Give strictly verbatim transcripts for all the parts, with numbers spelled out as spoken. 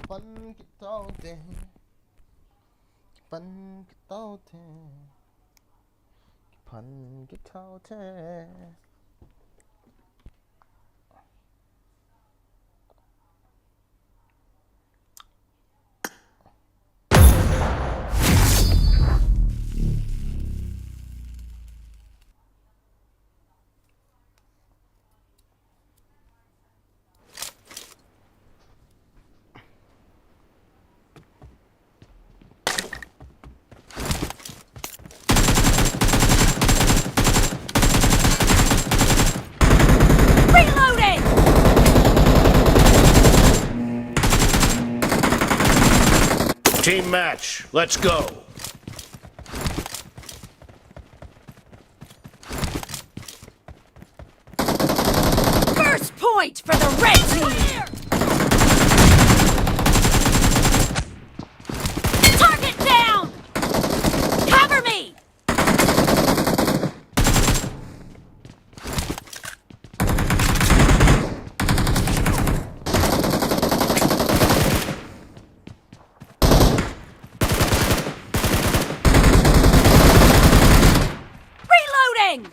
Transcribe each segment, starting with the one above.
Pan kit tau te. Pan kit tau te. Pan kit tau te. Reloading! Team match, let's go! First point for the red team! Target down! Cover me! Reloading!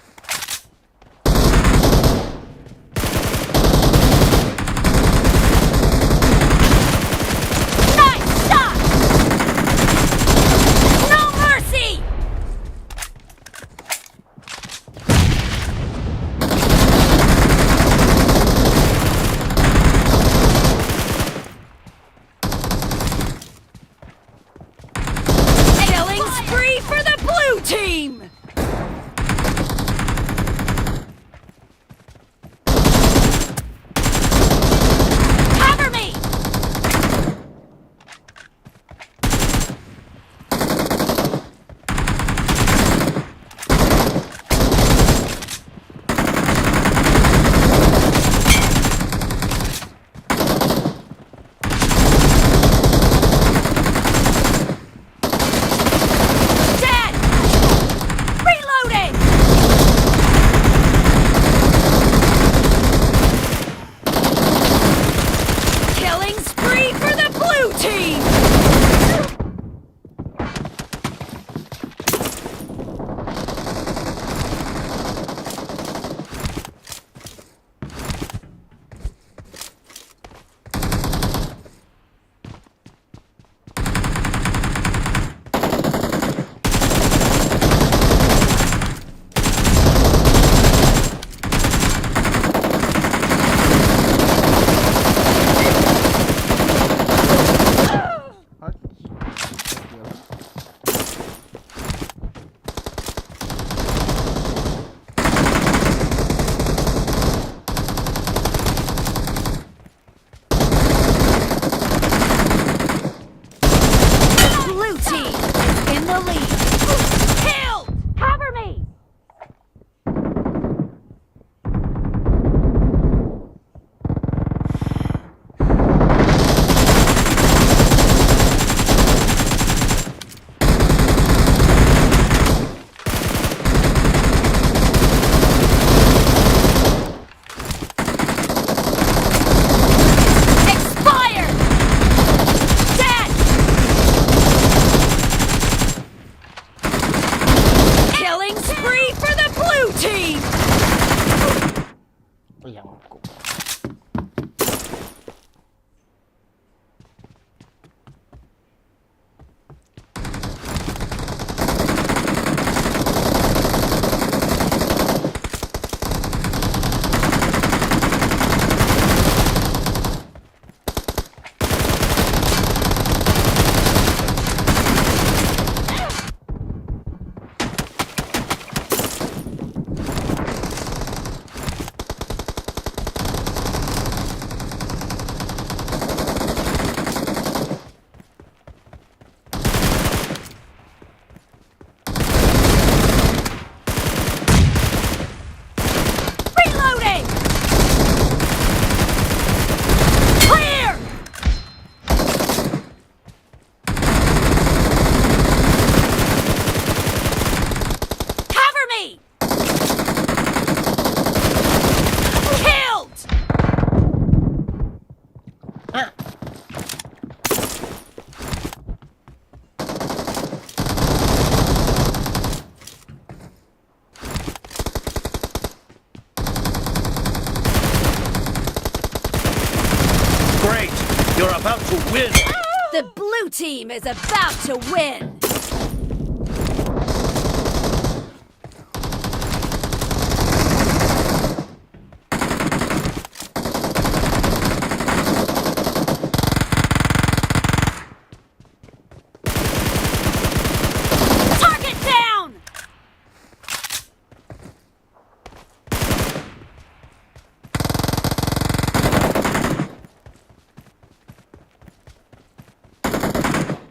Nice shot! No mercy! Killing spree for the blue team! Cover me! Dead! Reloading! Killing spree for the blue team! Blue team is in the lead. Killed! Cover me! Expired! Dead! Blue team is about to win. Target down!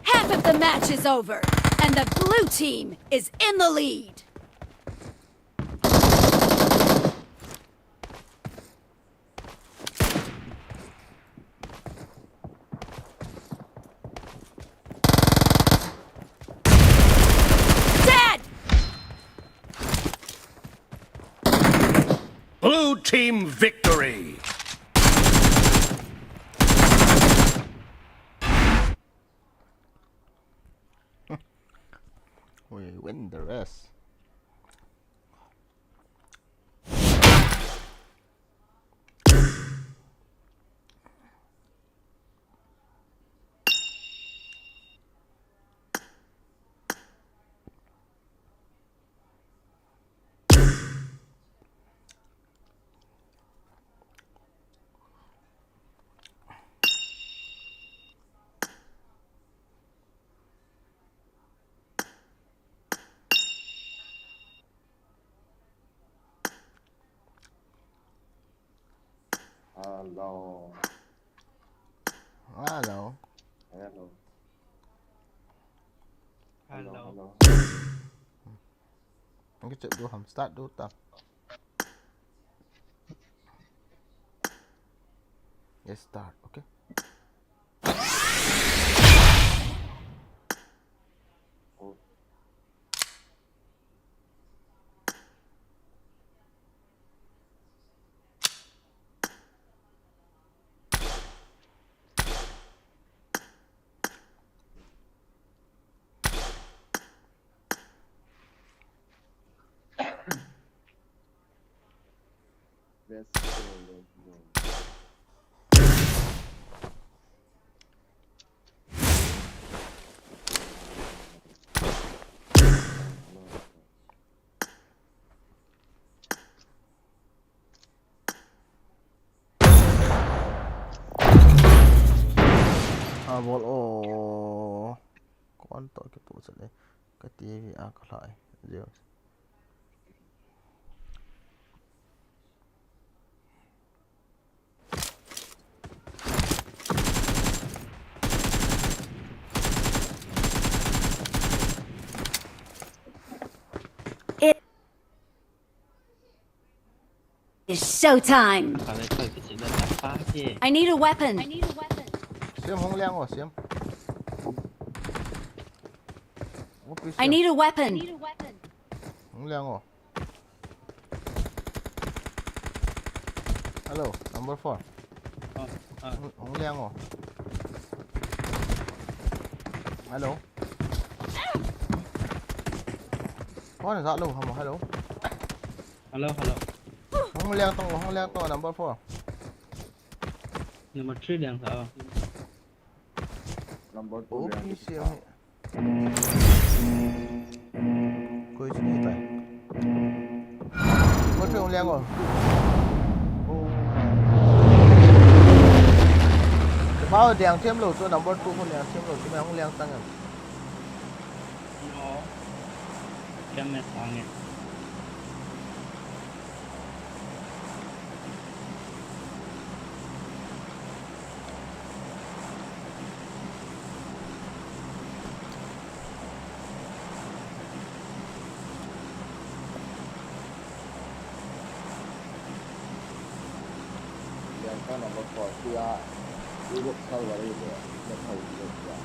Half of the match is over, and the blue team is in the lead. Dead! Blue team victory! We win the rest. Hello. Hello. Hello. Hello. Hello. Hello. Okay, check do ham start do ta. Yes, start. Okay. Oh. Let's go, let's go. A bol o. Kon to ke tu chale. Ka T V a ka lai. Zero. It's showtime. I need a weapon. Siam hung liang o, Siam. Upi, I Siam. Need a weapon. Hung liang o. Hello, number four. Ah, ah. Hung, hung liang o. Hello. Kon za lo hamo, hello. Hello, hello. Hung liang tong, hung liang tong, number four. Number three liang sa. Number two liang. O P C ang. Koi chi ni tai. Number three hung liang o. Bao liang thiam lo chu, number two hung liang thiam lo chu, mai hung liang tang em. No. Kya main sang e. Liang ka number four, tia, Europe server area, na thau tia, tia.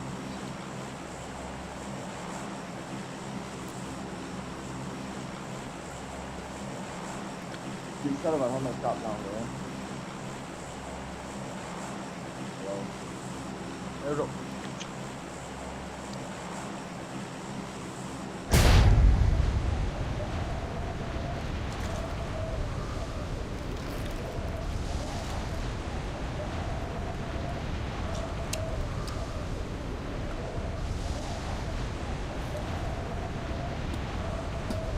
Kin server hon na kap lang le. Hello. Hello.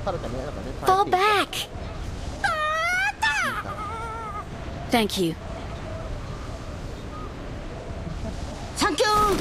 Fall back! Thank you. Thank you!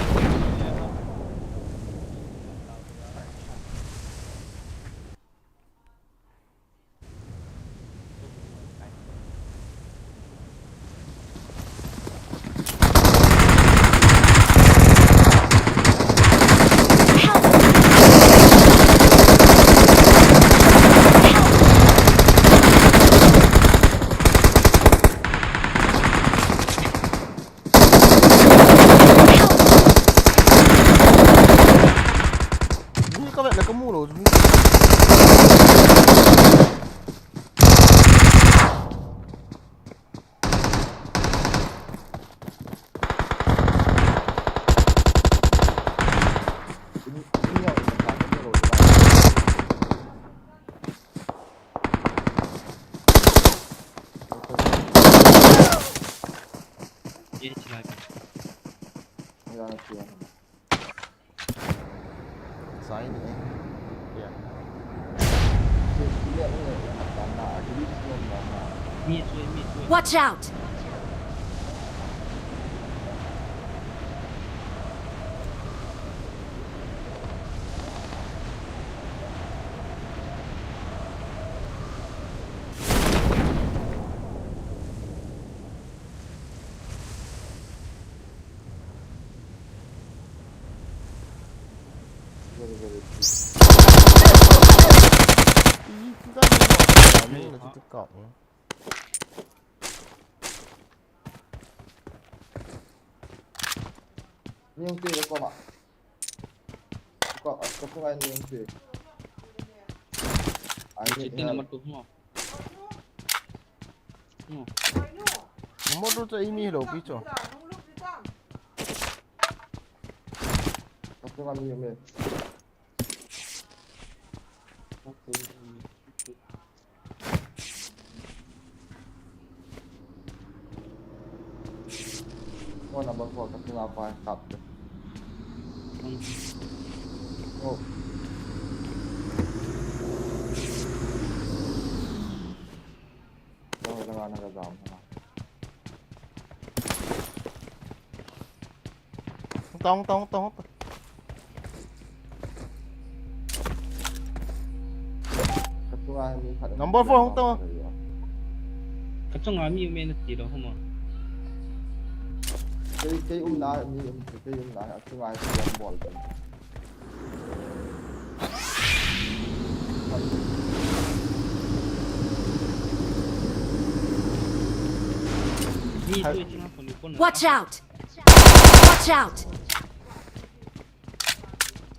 Ui, ka vet le ka mu lo. Watch out! Number two chu eimi hilou pi chu. Phone number four ka tunga pa kap te. Oh. Tong, tong, tong, tong. Number four hung tong. Ka chunga mi um e nati lou hama. Kei, kei umna mi um, kei umna, a chunga siam bol. Watch out! Watch out!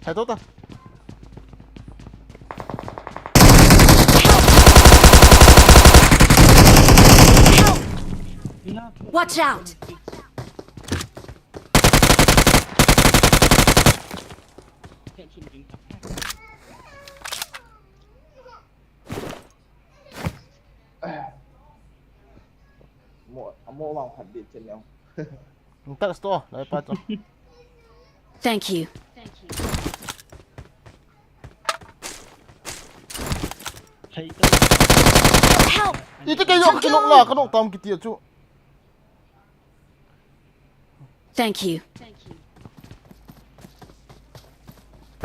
Hai to ta. Watch out! Mo, mo vang phat bit chen neo. Ntak sto, lai pa to. Thank you. Help! Iti kei jong ka kinok la, ka nok tam kiti chu. Thank you.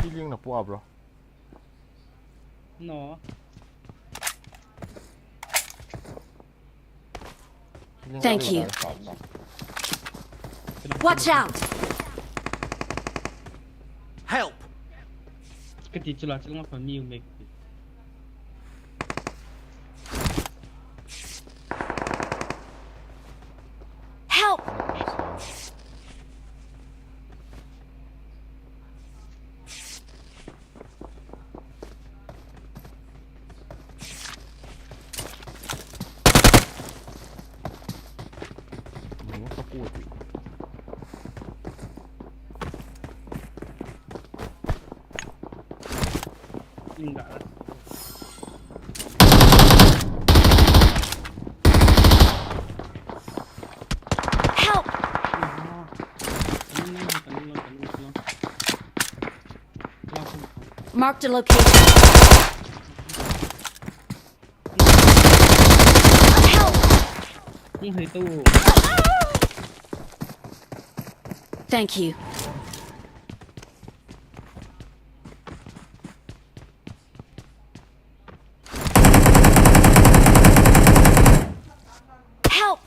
Healing na pu a, bro. No. Thank you. Watch out! Help! Kati chula chula pa mi u mek. Help! Help! Marked a location. Hung hei to. Thank you. Help!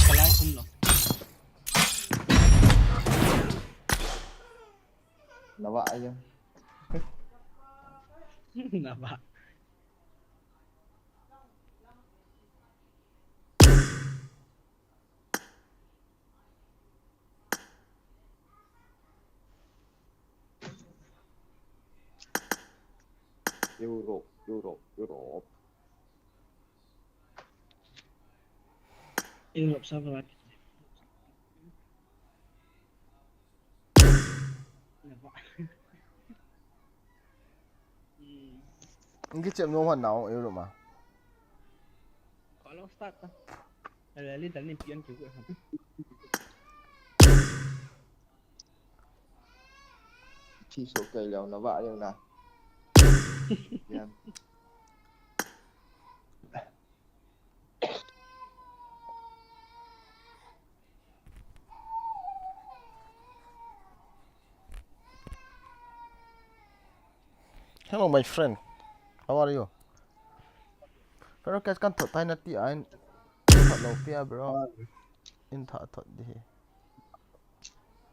Kalai kum lo. Nava ayo. Nava. Europe, Europe, Europe. Europe sa ba. Ngi chem no han nao Europe ma. Ko lo start ta. Ala li tal ni pian ki ko. Thi so kai leo na va leo na. Yan. Hello, my friend. How are you? Pero kas kan thot tai na ti ain. Thot lo pia, bro. In tha thot di.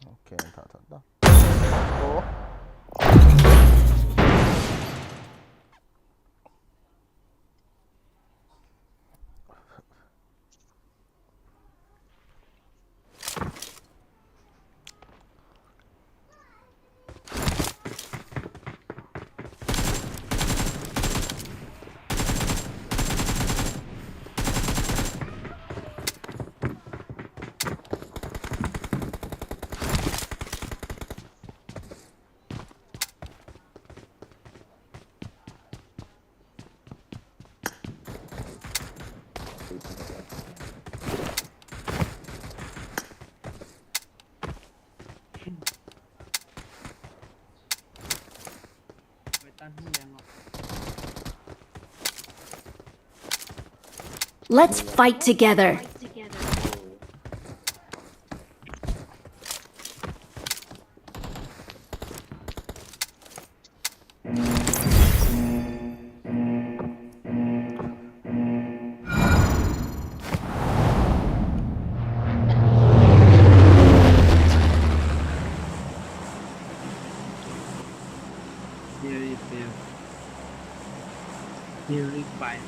Okay, in tha thot da. Oh. Let's fight together. Very fair. Very fine.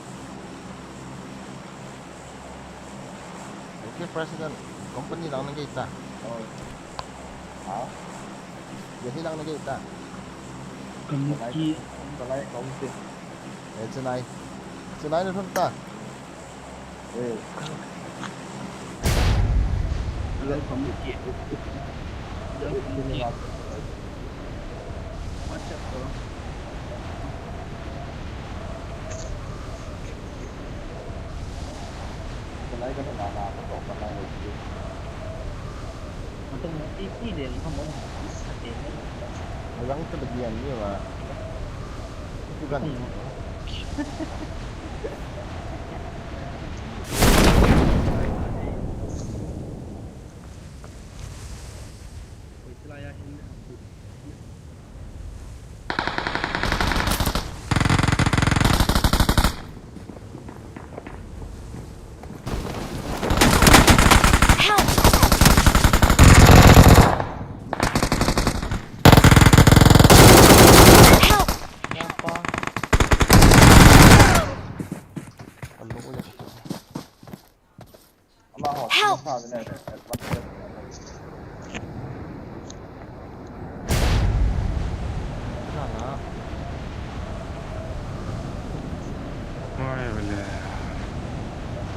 Okay, President, company lang na kita. Oh. Ha? Jadi lang na kita. Kamuki. Kalai, kamuki. Eh, Chennai. Chennai na thun ta. Eh. Hello, kamuki. Hello, kamuki. What's up, bro? Kalai ka na na, ka to ka na lo. Matong mo, ti, ti le, mo mo. Sa te mo. Alang ka lagi yan, di ba? Ito ganun. Help! Help! Help!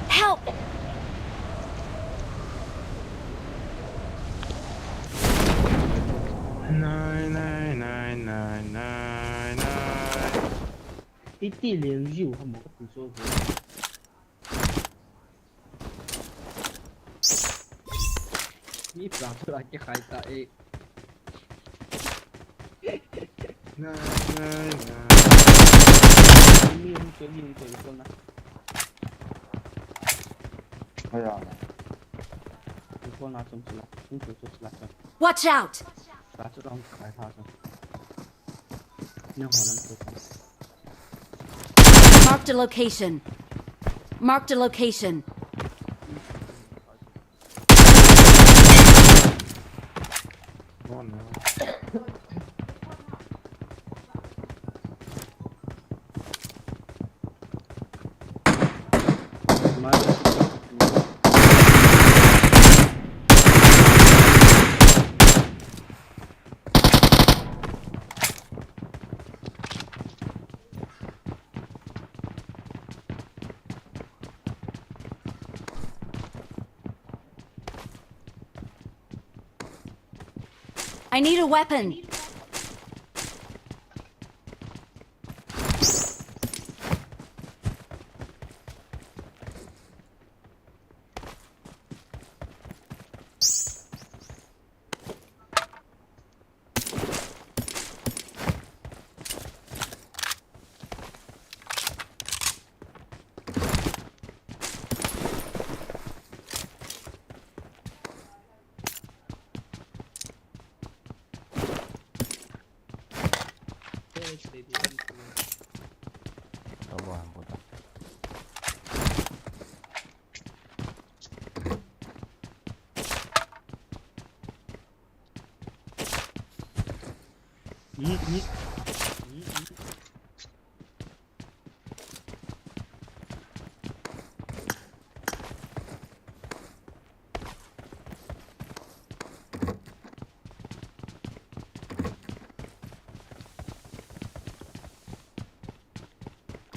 Help! Nine, nine, nine, nine, nine, nine. Iti le view ha mo ka tu so. Mi pra pra ke khai ta e. Ngai, ngai, ngai. Hung mi, hung che, hung che, hung che, hung che. Aya. Hung che na chom sila, hung che chom sila chom. Watch out! Sila chom kai tha chom. Nang ho lang che chom. Marked a location. Marked a location. Oh no. I need a weapon. Tabo, puta.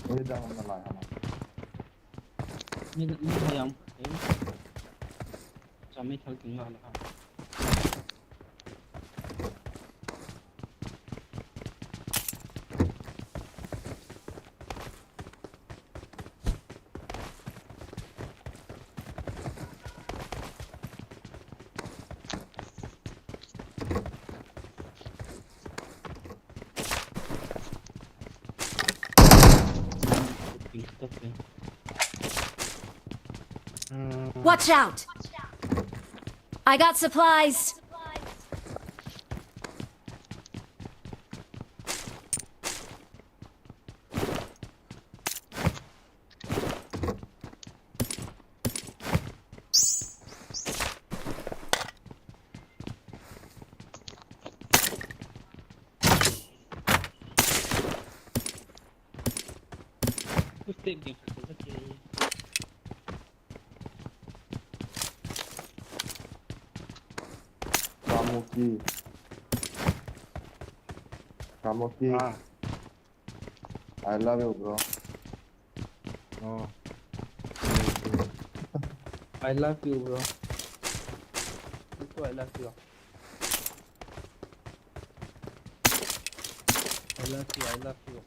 Oi, dang na lai hama. Ni, ni hayam. Chami thal ting la la. Watch out! I got supplies. Kamuki. Kamuki. Ah. I love you, bro. Oh. I love you, bro. Me too, I love you. I love you, I love you.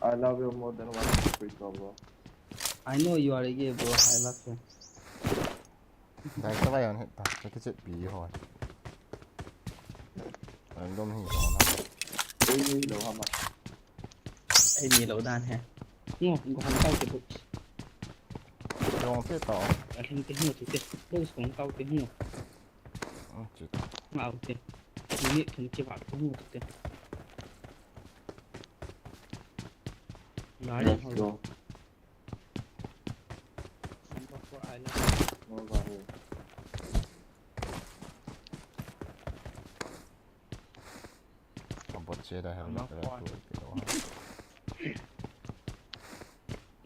I love you more than one hundred, bro. I know you are a gay, bro. I love you. Dai ka vai on het ta, ka kichep pi ho. An dom hi lo na. Ei ni lo ha ma. Ei ni lo dan he. Ngo, ngo hong tau te bu. Jong te to. A hing te ngo te. Bu hong tau te ngo. Oh, chu ta. Ngau te. Minute thum ki va ko ngo te. Lai ho. Number four island. Number four. Abot che da helmet ra tu ke lo ha.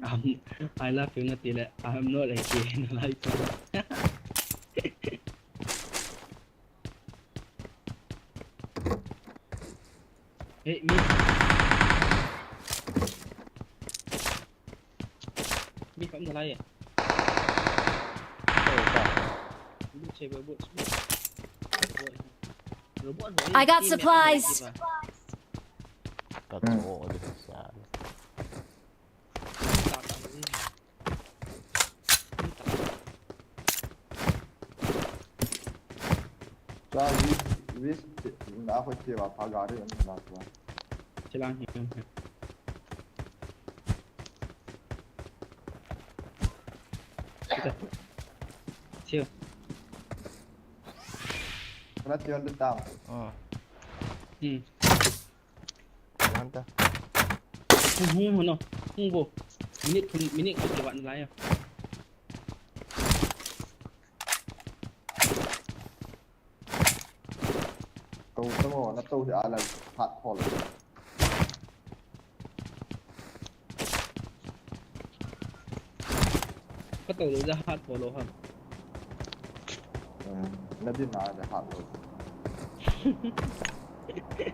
Um, I love you, Natile. I'm not a gay, no, like. Hey, mi. Mi kam nalai e. Robot che, robot. Robot. Robot ho. I got supplies. Ka cho di sa. Charlie. Wis, na ko che wa pa gari na ko. Chilang hi. Chiu. Kana chiu ndu tam. Hmm. Hmm. Lanta. Hung, hung, hung, no. Hung bo. Minute, minute ko ke wan lai ya. Tou tamo, na tou hi ala hat hol. Ka tou lou ja hat bol lou ham. Eh, na din na ja hat lou. Chang kit te.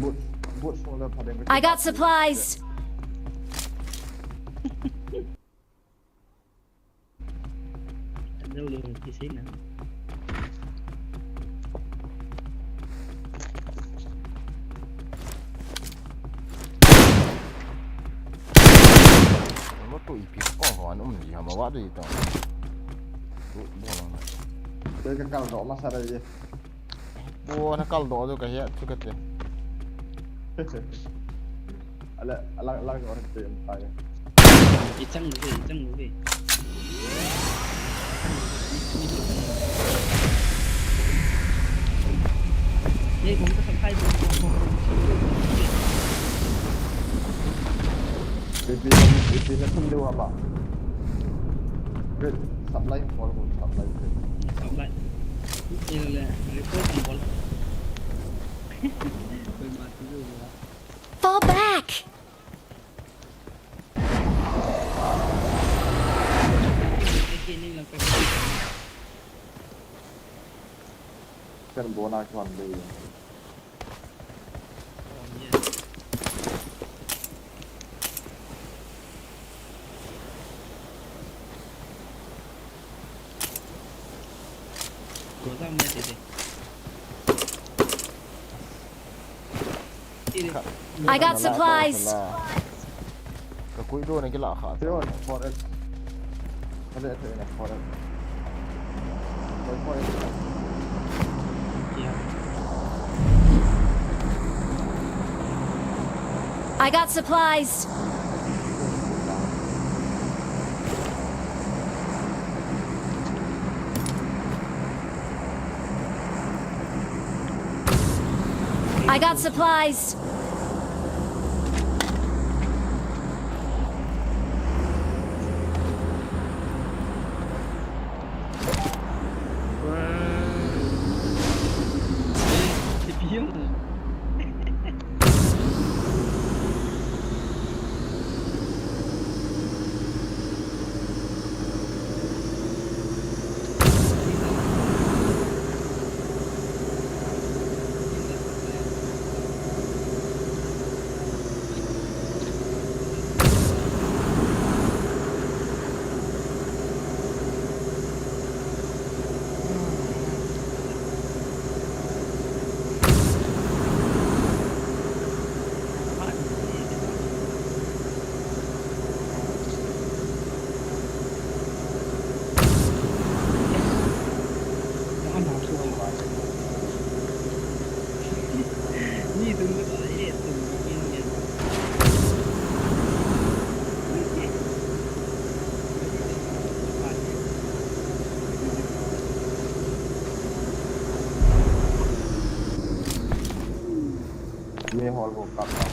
Bot, bot solar pa ding. I got supplies. Hello, hello, kisina. Mo tu ipi ko ho an um ji ha ma wa du ito. Tu bo lang na. Te ka kal do ma sa ra ye. Bo na kal do du ka he chu ka te. Ala, ala, ala ko te em pa ye. Ichang lu ve, ichang lu ve. Ye, bom ka sakai bom. Ipi, ipi na thum deu haba. Wait, supply, bol, bol, supply. Supply. Ile, report ang bol. Koi ma tu lu ba. Fall back! Kan bona kwan de. Go down, man, dede. I got supplies. Ka kui do na kila kha. Teo, four X. Kale, teo na four X. Four X. I got supplies. I got supplies. Ye hall ko kap kap.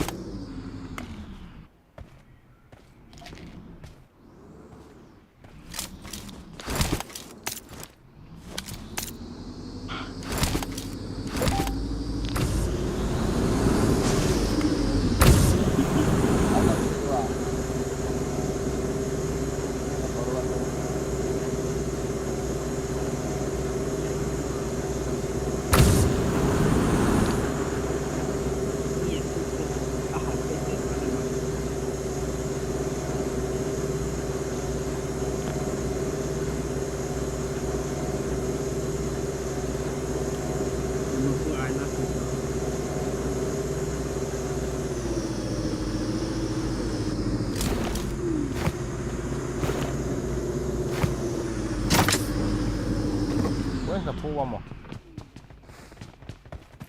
Where's the pool one more?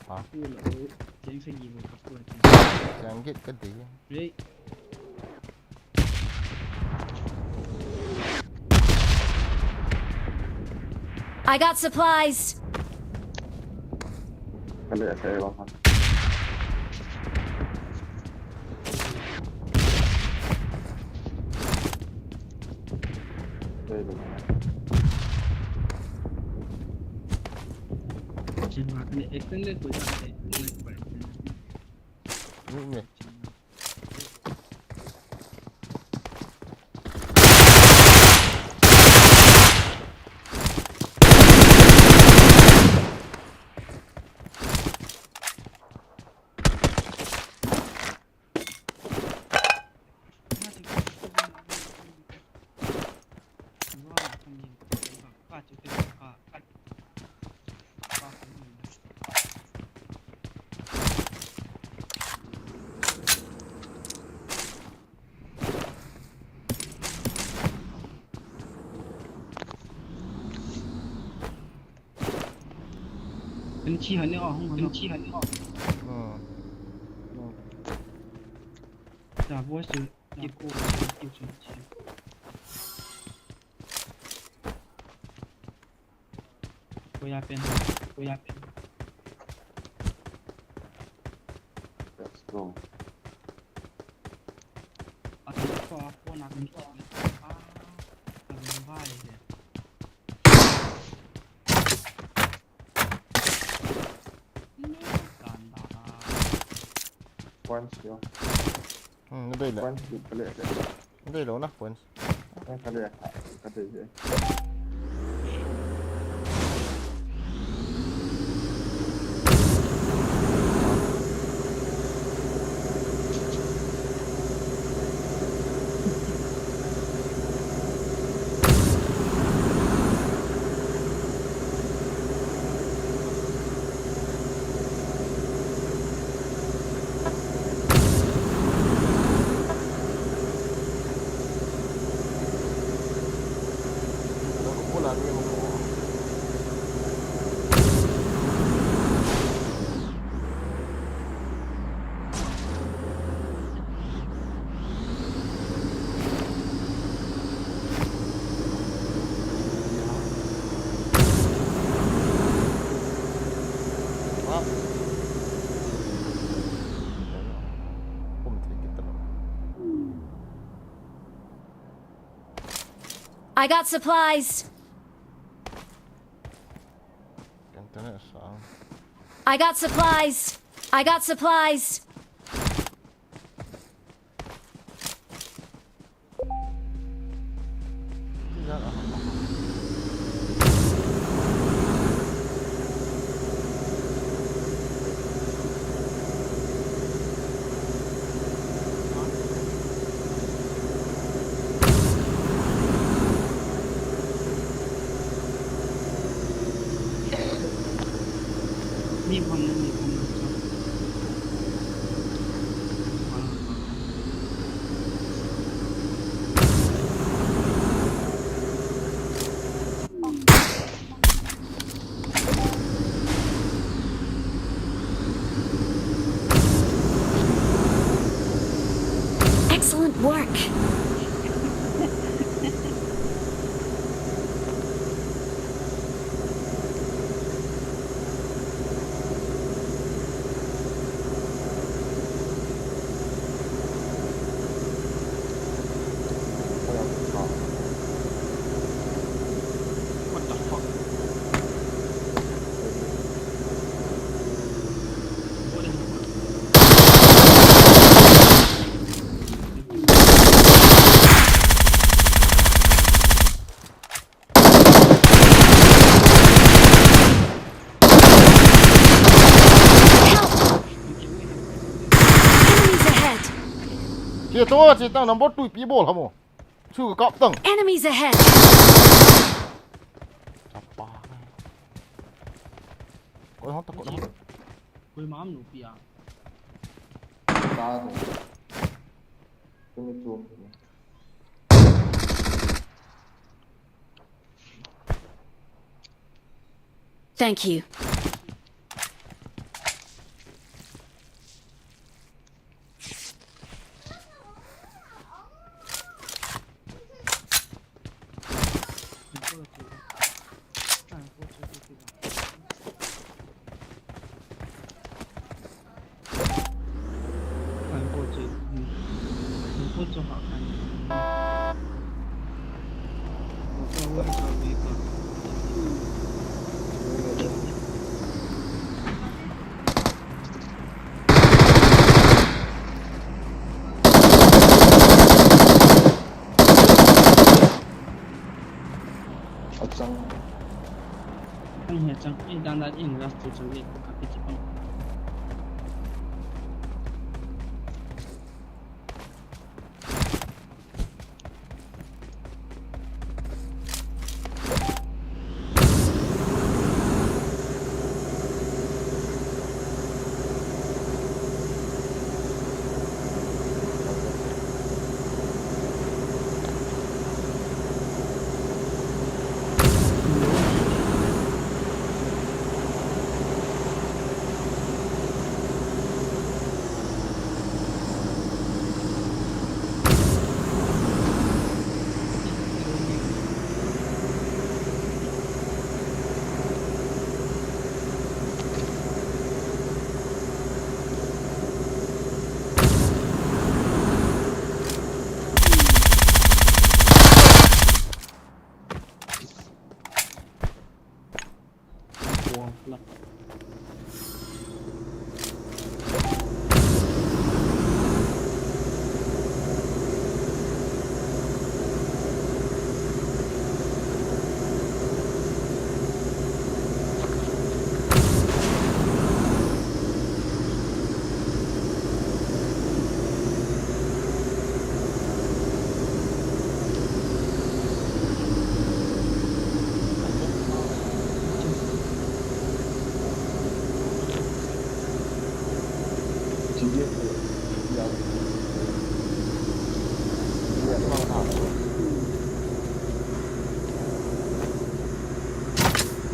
Ha? Pool, oh, jeng sa gi mo ka pool. Jeng git ka di. Hey. I got supplies. Kale, kale, wa. Kale. Jeng ma kane ekten le ko ja ne. Ni ne. Kan chi han ni o, hung han ni. Kan chi han ni o. Hmm. Ja bo su, ki ko, ki ko, ki ko. Koya pen, koya pen. Let's go. Ato ko, ako na ko. Ah, ano ba ito? Ganda. Once yo. Hmm, nadei le. Once yo, pale, pale. Nadei lou na, points. Eh, kade, kade, eh. I got supplies. Internet sang. I got supplies. I got supplies. Excellent work. Che to, che tang number two pi bol hamo. Chu ka kap tang. Enemies ahead! Chapa. Ko hong ta, ko hong ta. Koi mam nu pi a. Ba. Kumi tu. Thank you. Achang. Ang he chang, eh, dan dan in last two chang, eh, kapit chang.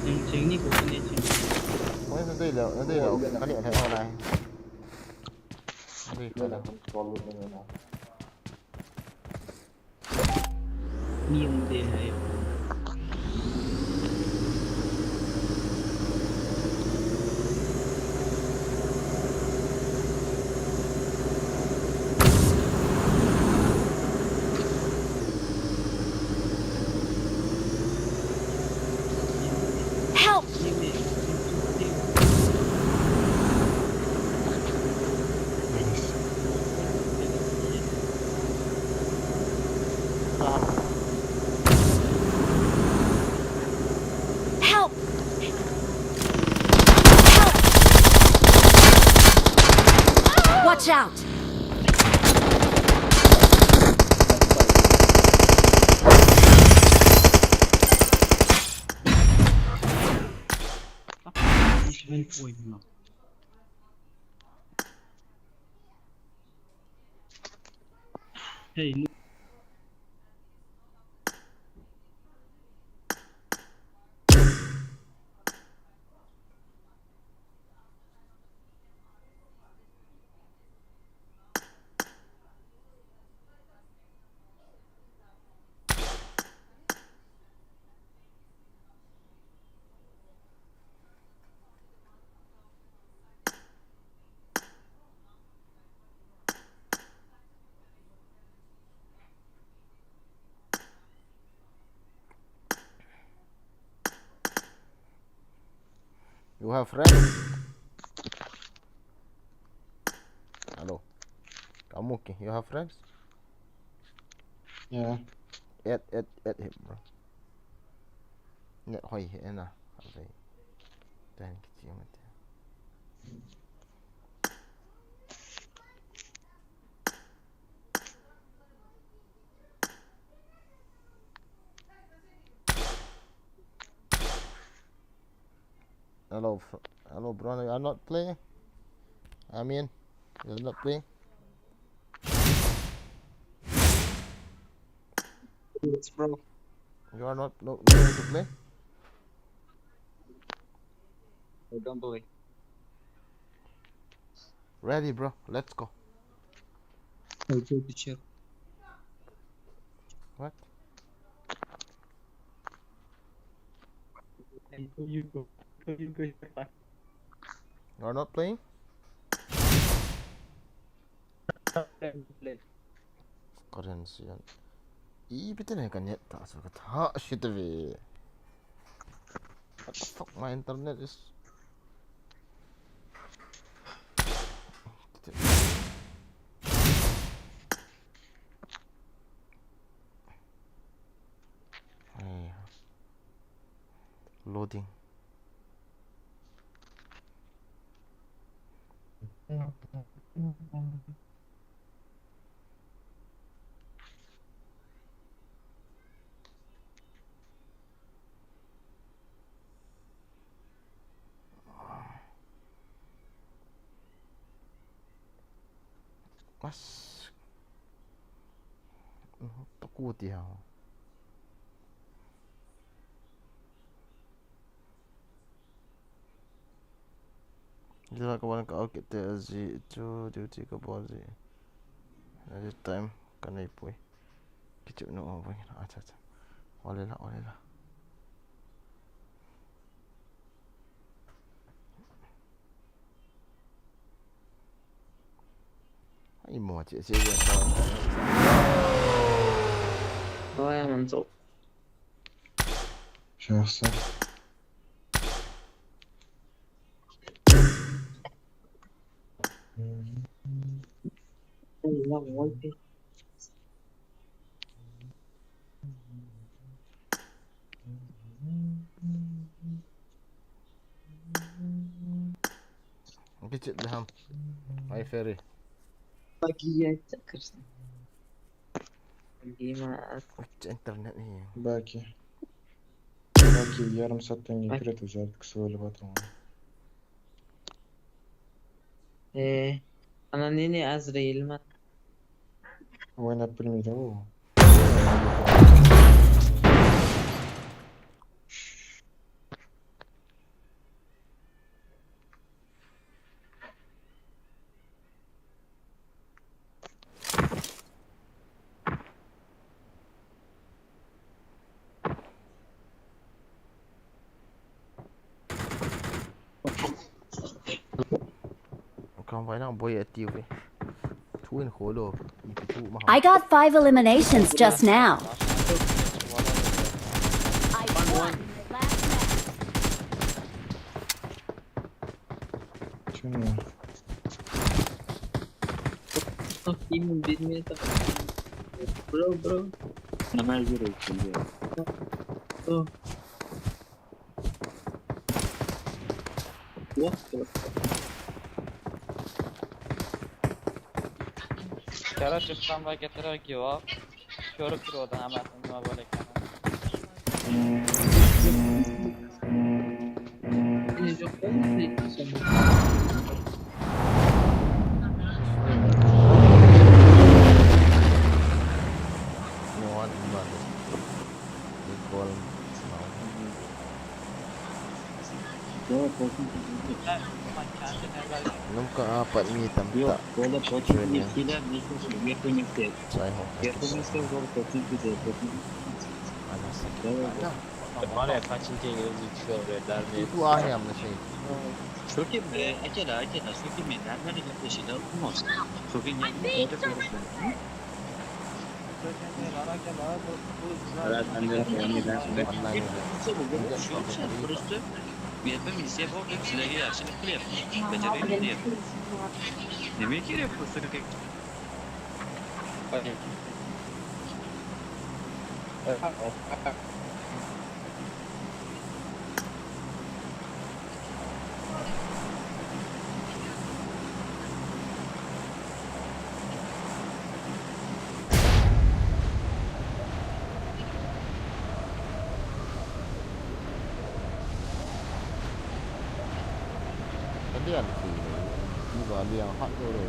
Ching, ching ni ko ni ching. Oi, na dei lou, na dei lou. Ka ni a thei ho lai. Na dei ko lou. Mi um te hai. Help! Help! Help! Watch out! Hey, You have friends? Hello. Kamuki, you have friends? Yeah. Add, add, add him, bro. Net hoi he na. Ave. Ten kichi mate. Hello, fr- hello, bro. You are not playing. I mean, you are not playing. Yes, bro. You are not no, not going to play. I don't believe. Ready, bro. Let's go. I go to check. What? I go, you go. I go, you go. You are not playing? Play. Currency. Ih, bitte ne ka net ta so ka tha shit ve. What the fuck, my internet is. Hey. Loading. Mas. Takuti ha. Jila ka wan ka au kit te ji chu duty ka bol ji. Aji time ka nei pui. Kichu no o wan. Acha acha. Ole la ole la. Ai mo che che ya ta. Oi, man so. Sure, sir. Kichit le ham. Ai ferry. Bagi ya chakar. Bagi ma. Internet hi. Baki. Baki yarım saatten Ay. Ginkret uzak kısa öyle batırma. Eh, ana nini Azrail ma. Oynap bilmeydi o. Kang vai nang boy ati ve. Thu in kholo. Ipi thu ma. I got five eliminations just now. I won the last match. Şimdi. Team bilmeye de. Bro, bro. Hemen yürü şimdi. Bro. What the? Kara çıksam da getire give up. Körüp dur odan hemen hızına böyle kendini. Yok, ben de sana. No one in bad. They call now. Doğru korkunç. Nunca apat mi tam Yok, ta. böyle korkunç bir şeyler neyse, yakın yüksek. Sai ho. Yakın yüksek zor korkunç bir şey. Korkunç. Ana sakit. Doğru. Ana. Bana kaçıncı İngilizce çıkıyor bre derneğe. Tu ahi amna sei. Sokin be, akela, akela, sokin be, nerede yapıyor şeyler olmaz. Sokin geldi, orada görürsün. Herhalde ben de onu ben şimdi. Online. Burası, burası, yedim, İsya bu, hep silahı ya, şimdi kıl yapıyor. Becereyim diye. Demek ki yapıyor, sokin. Tian ti le, ni ba liang hat lo lo.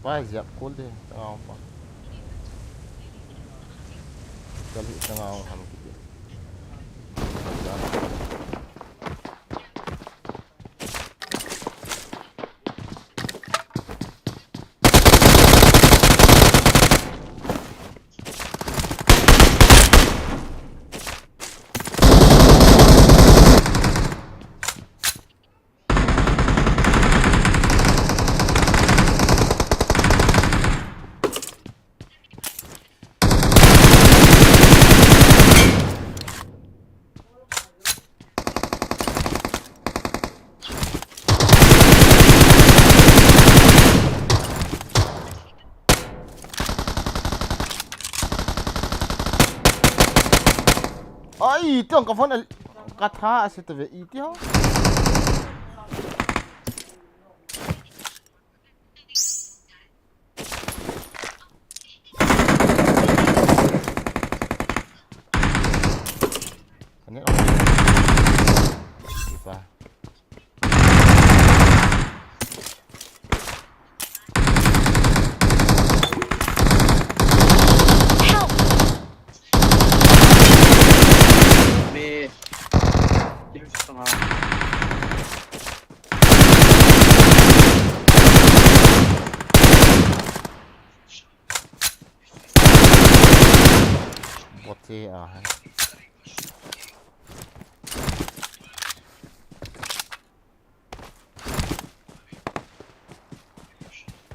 Pai ziak kul de, tangau pa. Kali tangau ham kiti. Kali dan. Ai, tiang ka phone a, ka tha a se ta ve i ti ho. Ka net on. Ipa. Help! Me. Bot hi a hai.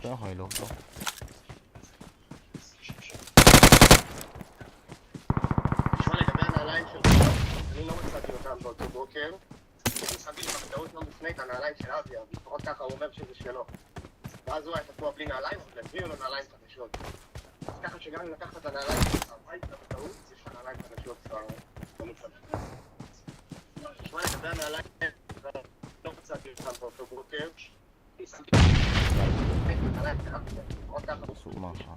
Ka hoi lo to. Suma ha.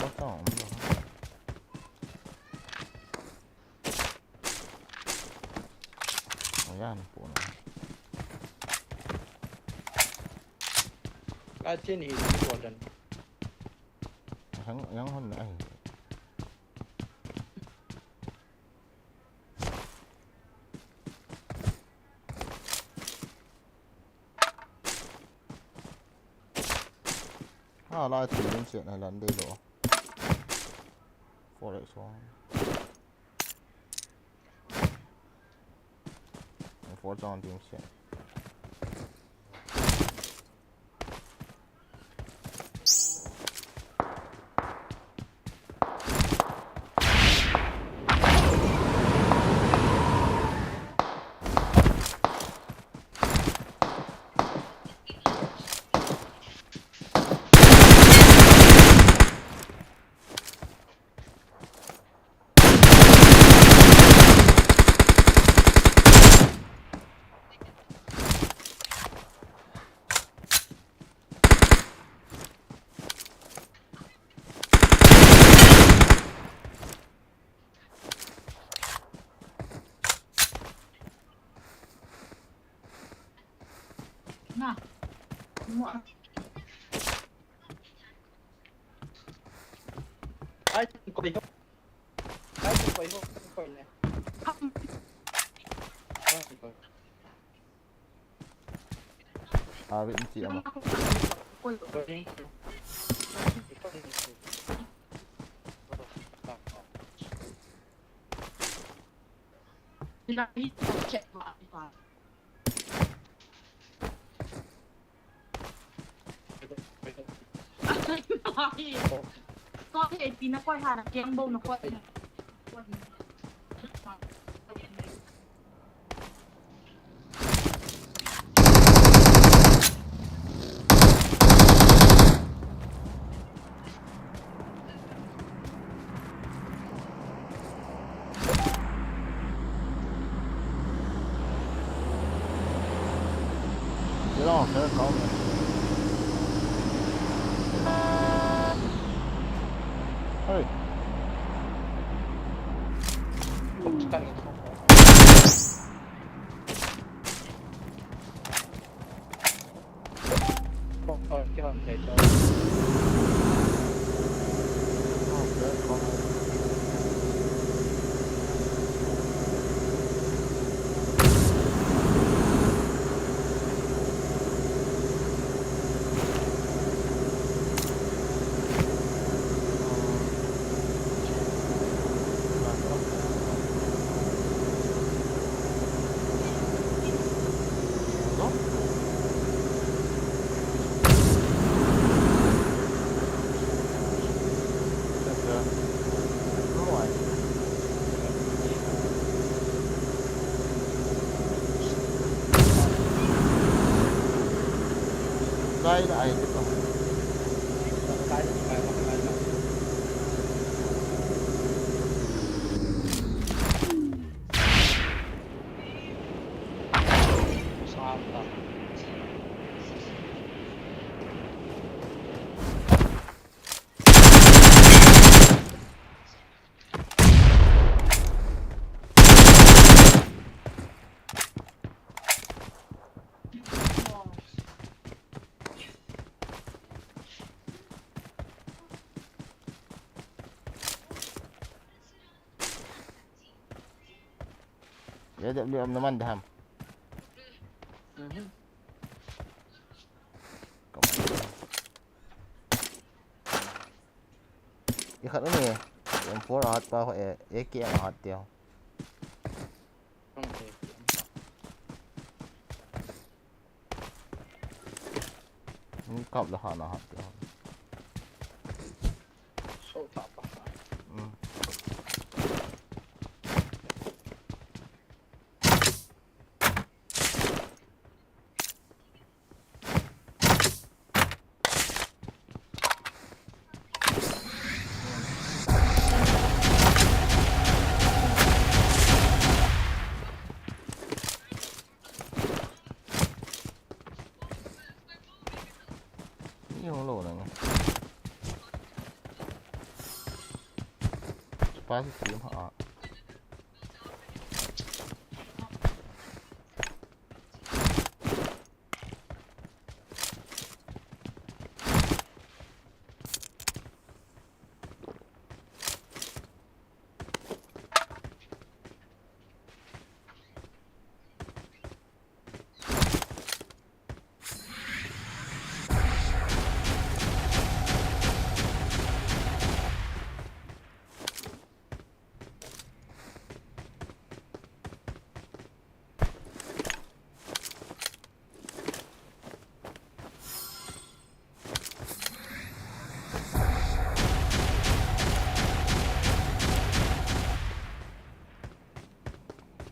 Kong kena wifi dia. Ayan po na. Atin hi important. Yang, yang hon na ay. Ha, la ti lim se na lan de lo. Four X one. Four chong team sian. Na. Mo. Ai, koi ho. Ai, koi ho. Koi ne. Ai, koi. Ave in chi ama. Ko he pi na koi ha na keng bo na koi. Hey. A W M naman daham. Mhm. Ikhat ani, M four ahat pa ho, eh, A K M ahat teo. Ni kap le hana hat teo. Mm. Yung lo na nga. Pasi sim ha.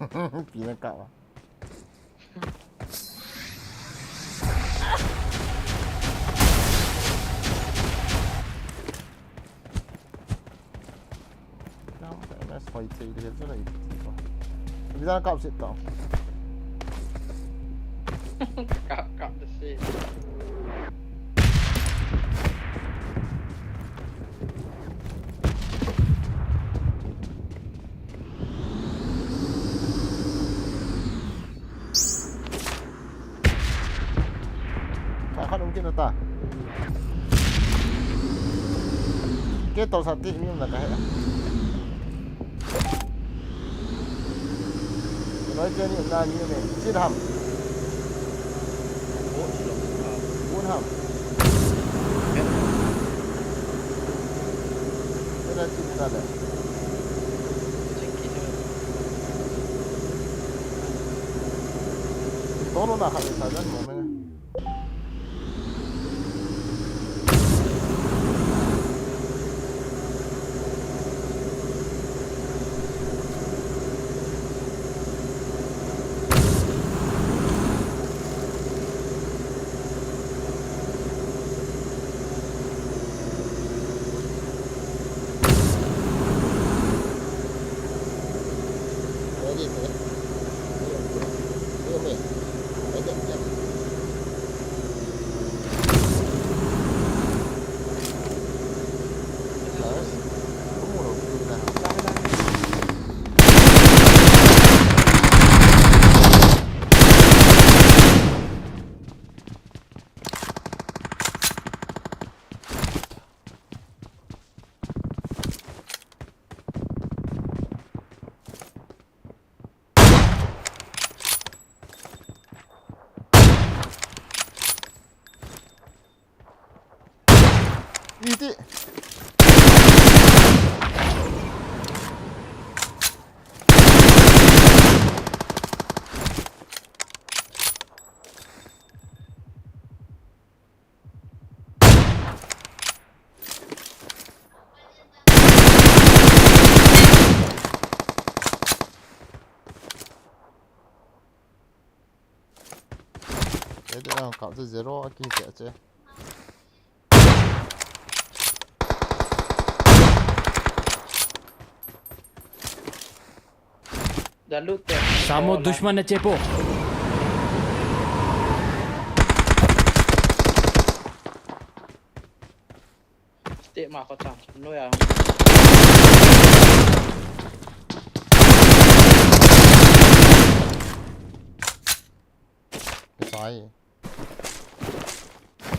Pina kau a. Kau, kau, kau, hoi thei le chu lai ti ko. Vida kap sit tau. Kap, kap de sit. Kha khat um kit na ta. Ke to sa ti mi um na ka he. Noi ke ni um na mi um e. Sit ham. Un ham. Ke na sit ta le. Tolo na khat sa jan mo me. Iti. Ede ang kap chu zero a kiti a che. Jalute. Samo dushman ne chepo. Stay ma ko chang. No ya. Sai.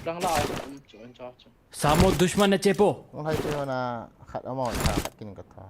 Dang la ai. Um, chu, an cha, chu. Samo dushman ne chepo. Ong hai pe na khat ama khat kin ka tha.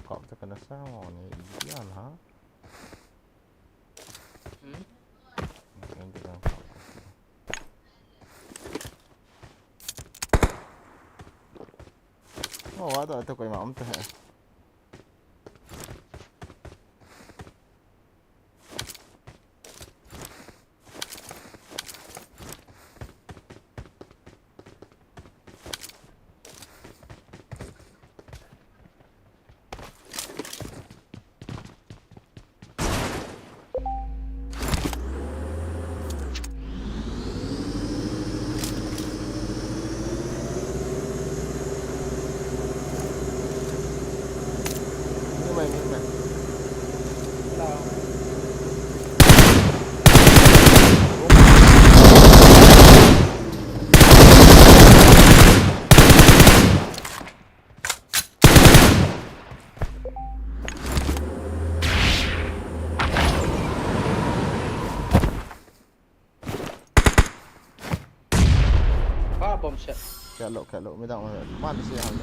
Kau te kana sa mo ni iyan ha. Hmm? Oh, ada tu kau imam tu hai. Bom set. Kelo, kelo, midang, man se hal.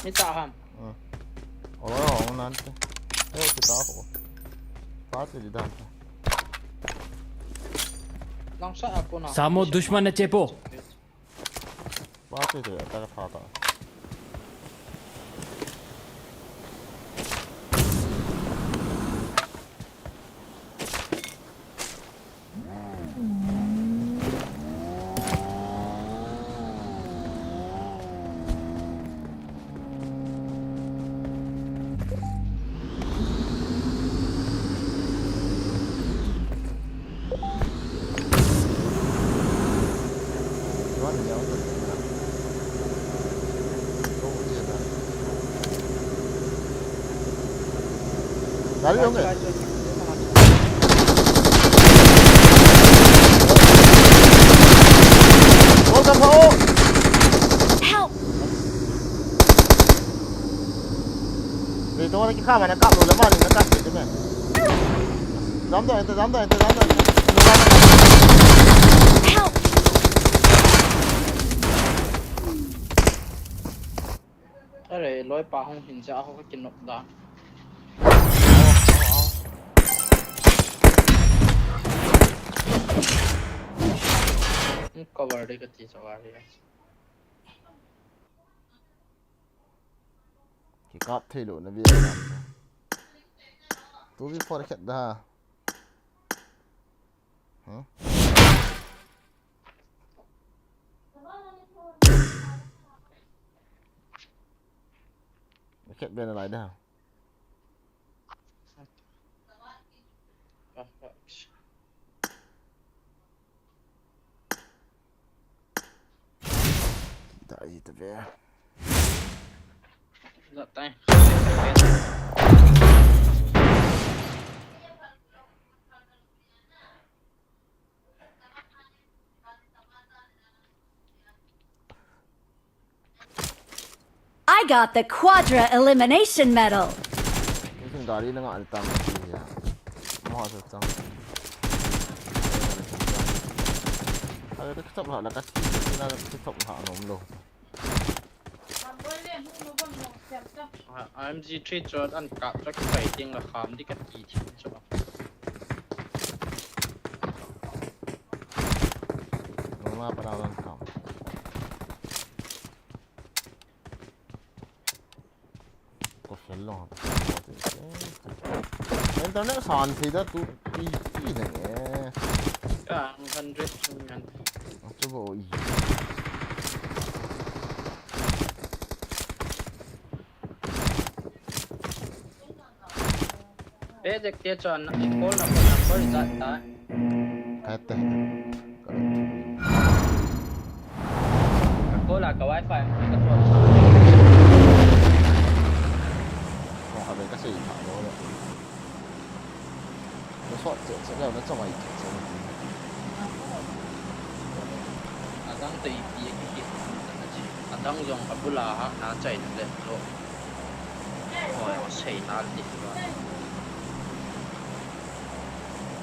Ni ta ham. Hmm. Olo, olo, nante. Eh, kita ho. Pati di dante. Langsa aku na. Samo dushman na chepo. Pati di, attack pha ta. Gari hung hai. Help! Dei to na ki kha ma na kap lou le ma ni na kap te me. Jam da, jam da, jam da. Help! Are, loi pa hung hin ja ho ka kinok da. Cover de ka ti sa wa re. Ki kap thei lou na vi. Two v four khat da. Hmm? Khat be na lai da. Dai ta ve. Dai. I got the Quadra Elimination Medal. Kin gari na nga alitang ya. Mo sa tang. Ay, ito kitap ha, lakas kita na kitap ha, ano mo. Ah, M G three chu an kap chu kipai ding la kham di kati thim chu. Nung la pa lang kam. Ko fel lo. Internet san thei da tu pi pi ne. Ka hundred ngan. Chu bo i. Pe jek te chon na, i call na phone number i jat ta. Kate. Ka call a ka wifi ka chon. Ko ha be ka sei tha lo le. Ka sot che che le na chong ai che che. Adang te i pi ki ki. Adang jong abula ha na chai na le lo. Oi, sei na ti ba.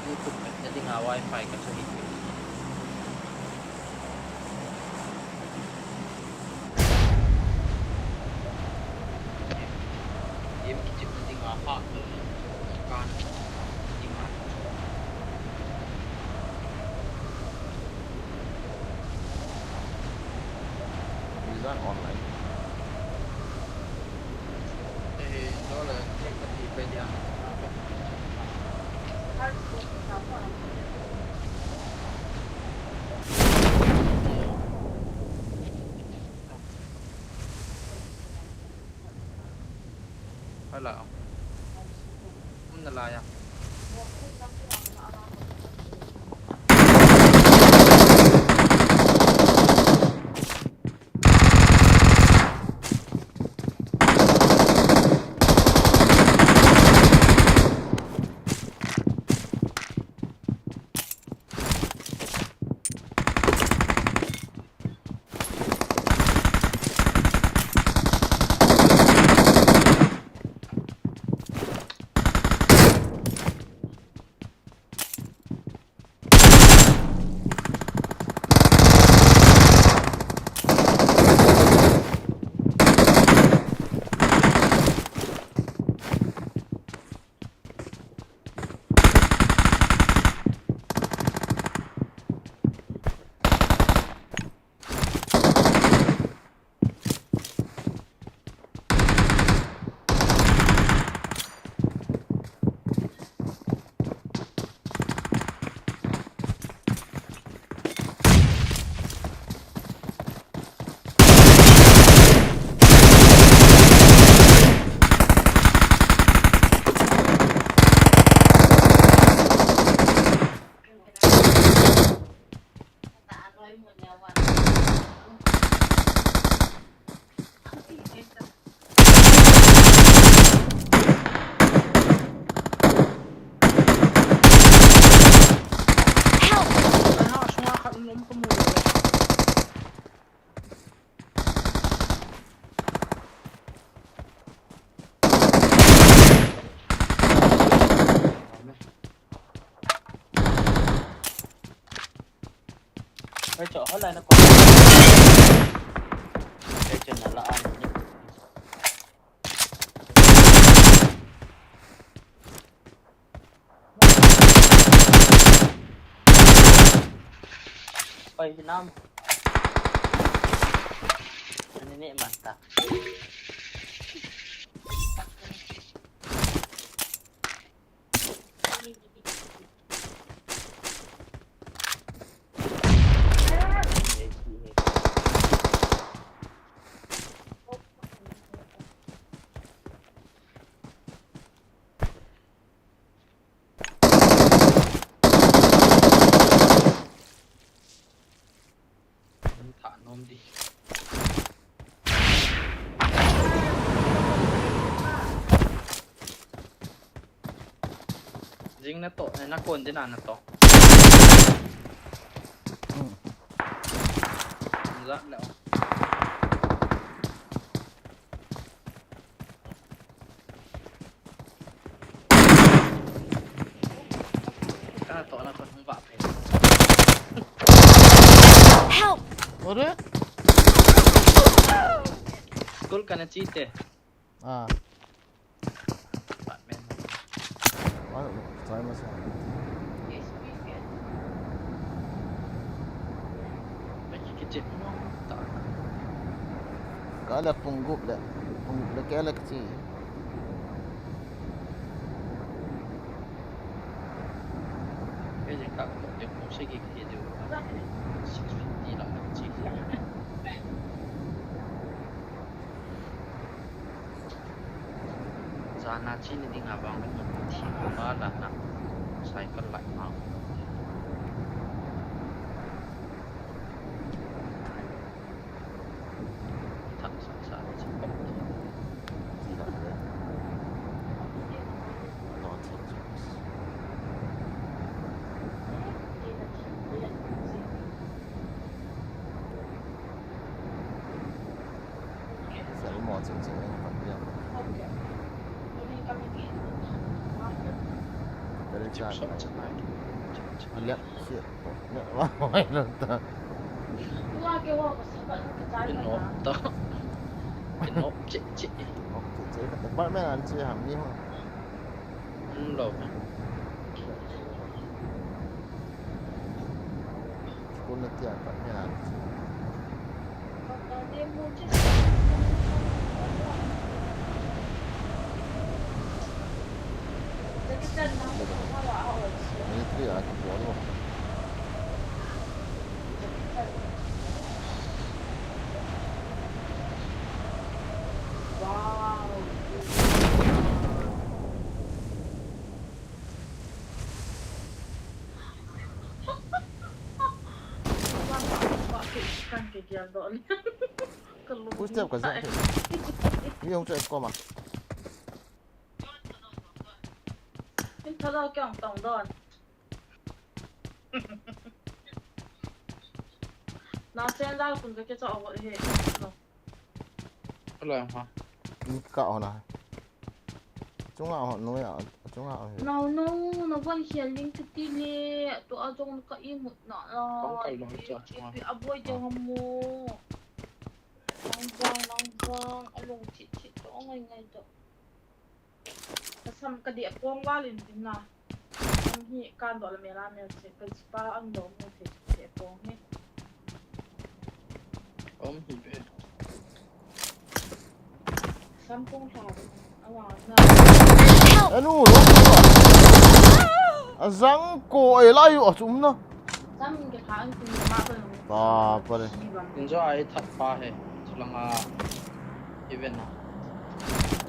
YouTube ka dinga wifi ka chu hi. Game kichep na dinga ha. Kan. Dinga. Online. Hala. Um na la ya. Cho hola na ko. Kei chun na la an. Oi, hinam. Ani ne mata. An tha nom di. Jing na to, eh, na kon din na to. Hmm. Zak le. Ka to na ko hung ba pe. Help! Ore? School kana chi te. Ah. Batman. Wa, try ma sa. Ba ki ki che no ta. Ka le pung gup le. Pung gup le ke le chi. Kei jeng ka ko jeng ko se ki ki de. Six fifty la chi. Jana chi ni ding a vang ni thi ko ba la na. Cycle lai ma. Thak sa sa ni chi ko. Ti la le. A lot of things. Sa mo chim chim ni pat dia. Tele cha. Alek. Shit. Wa, wa, wa, ta. Kin op ta. Kin op che che. Op che che. Department an che ham ni ho. Hmm, lo. School na tia department an che. Military a kibol lo. Wow. Footstep ka jeh. Mi hung che ko ma. Kin thadou kyang tong don. Na sen dal kun ka ke cha o he. Hello, ha. Ni ka ona. Chunga ho no ya, chunga ho he. No, no, no, bon hial ling kiti le, to a jong ka imut na la. Kong kai lo cha chunga. Pi a boi de ngam mo. Nang jang, nang jang, a long chit chit to ngai ngai to. Ka sam ka di a pong val in tin na. Sam hi kan do la mela mel che, ka jipa ang do mo the che pong hi. Om hi be. Sam pong tha. Awa na. Anu, lo. Azang ko e lai u achum na. Sam ke kha an tin ma ko. Pa, pa le. Injo ai that pa he. Chulanga. Even na.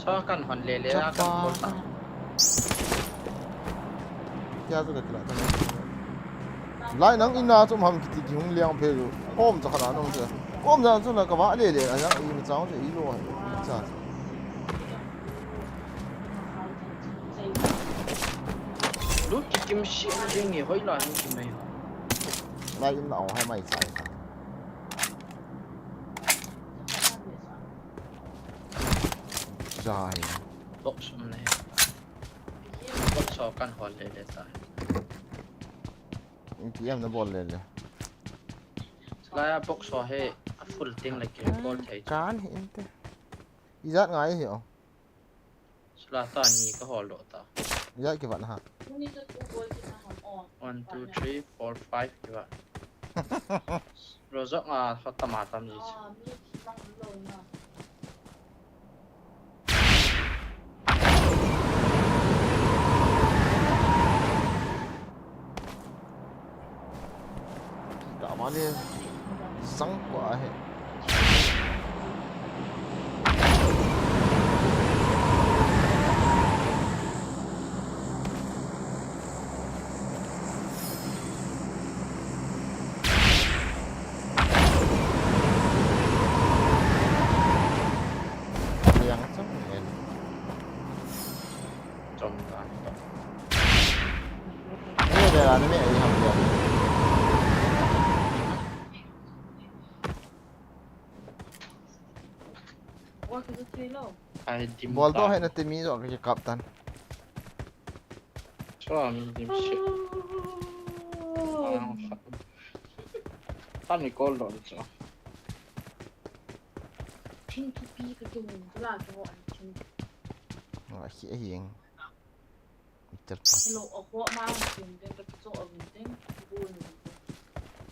Cha kan hon le le a kan kol ta. Kya chu ka kila ta. Lai nang ina chom ham kiti ki hung liang phe lu. Kom cha kha na nong cha. Kom na chu na ka va le le a yang i ma chang che i lo ha. Cha. Lu ki kim shi a ding ni hoi la ni ki mai. Lai in na o hai mai cha. Jai. Box um ne. Box ho kan hol le le ta. Ki em na bol le le. Laya box ho hi a full ting le kirecall thei chu. Kan hi inte. Ijat ngai hi o. Sula ta ni ka hol lo ta. Ijat kivat ha. One, two, three, four, five kivat. Rozok nga hot tama tam ji chu. Kikah male sang kua ahi. Liang chang en. Chom ta ni ta. Ni le la ni me ai ham liang. Ai dim. Bol to ta. Hai na te mi jo ke captain. Chua min dim si. Ang kha. Tani call don chua. Thing thupi ka tum, tula ka ho an thing. Wa si a hiang. Mister Pat. Hello, a ho ma an thing, den ka cho a vin den, bu ni den.